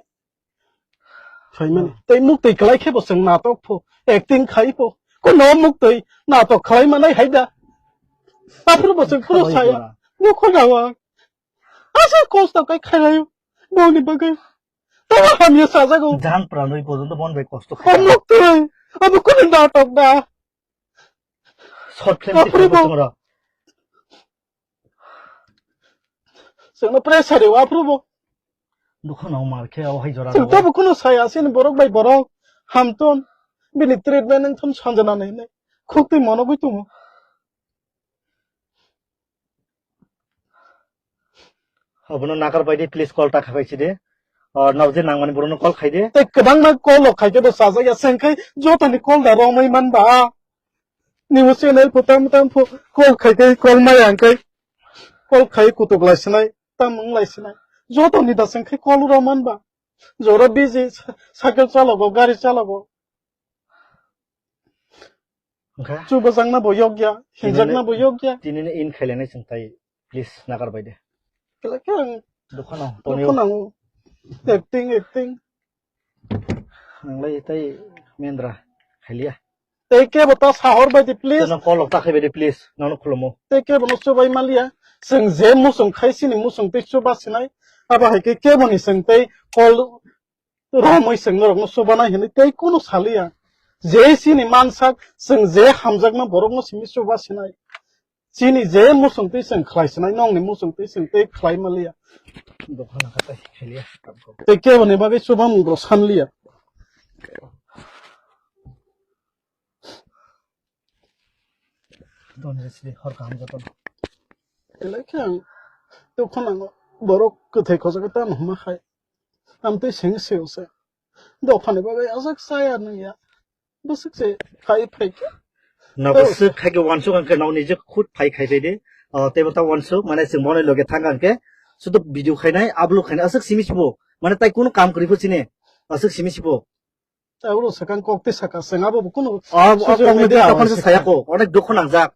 Phaimani. Hmm. Tei muk twi kwlai khe bo chwng natok pho, acting khai pho. Kono muk twi natok khlai manai hai da. Aphuru bo chwng phuru saya. Dukhu nango. Asa kosto kai khairayo. Bongni bagwi. Tamo hamya sajago. Jan pranwi porjonto bon bai kosto khai. Hamrok twi. Abo kunu natok da. Short film Aphuru bo. Chwngno pressure rw aphuru bo. Dukhu no mar khe o hai jora. Chwng tabo kunu saya sini borok bai borok. Hamton. Bini treatment wngthon sanjana nai nai. Khuk twi monogwi tongo. Obono nakar bai di, please call ta khabai si de. O, nabje nangmani borokno call khai de. Tei kwbangma call rok khai khe bo chajak ya, chwng khai jotoni call da romwi man ba. Nini channel pho tam tam pho call khai khe call maya hwn khe call khai kutuk lai sinai, tam wng lai sinai. Jotoni da chwng khai call ro man ba. Jora busy, cycle chalogo, gari chalogo. Wngkha? Chubajakna bo yokya, tini hinjakna ni, bo yokya. Tini ni in khailani chwng tai, please, nagar bai de. Kela khe ang Dukha no, dukha tonio. Nango. Acting, acting. Ang lai tai mendra khailiya. Tei kebo ta sahor bai di, please. Tino call ta khai bai di, please. Nono khulumo. Tei kebo no chubai maliya. Chwng je muchung khai sini muchung tei chuba sinai. Abo hai khe kebo ni chwng tei call romwi chwng norokno chubanai hinwi tei kunu saliya. Je chini mansak, chwng je hamjakma borokno simi chuba sinai. Chini je muchung twi chwng khlai sinai, nongni muchung twi chwng tei khlai maliya. Dophano kha tei khailiya. Tei keboni bagwi chubamung rok sanliya. Don je sidi hor kaham joto. Belai khe ang dukhu nango, borok kwthai khojagwi tamo hwnma khai. Amtwi seng seo se. Dophani bagwi ajak chaya nungya. Bwswk se khai phai khe. Na bwswk khai khe wansuk ang khe nokni je khud phai khai phai de. Ah, teibo ta wansuk, mane chwng boni loge thang ang khe. Sudu video khainai, upload khainai, aswk simi sibo. Mane tai kunu kam kwrwi pho chini. Aswk simi sibo. Tabuk swkang kok tei saka chwng abo bo kunu Ah, ah, sujuk kok media tei tokon se saya ko, onek dukhu nangjak.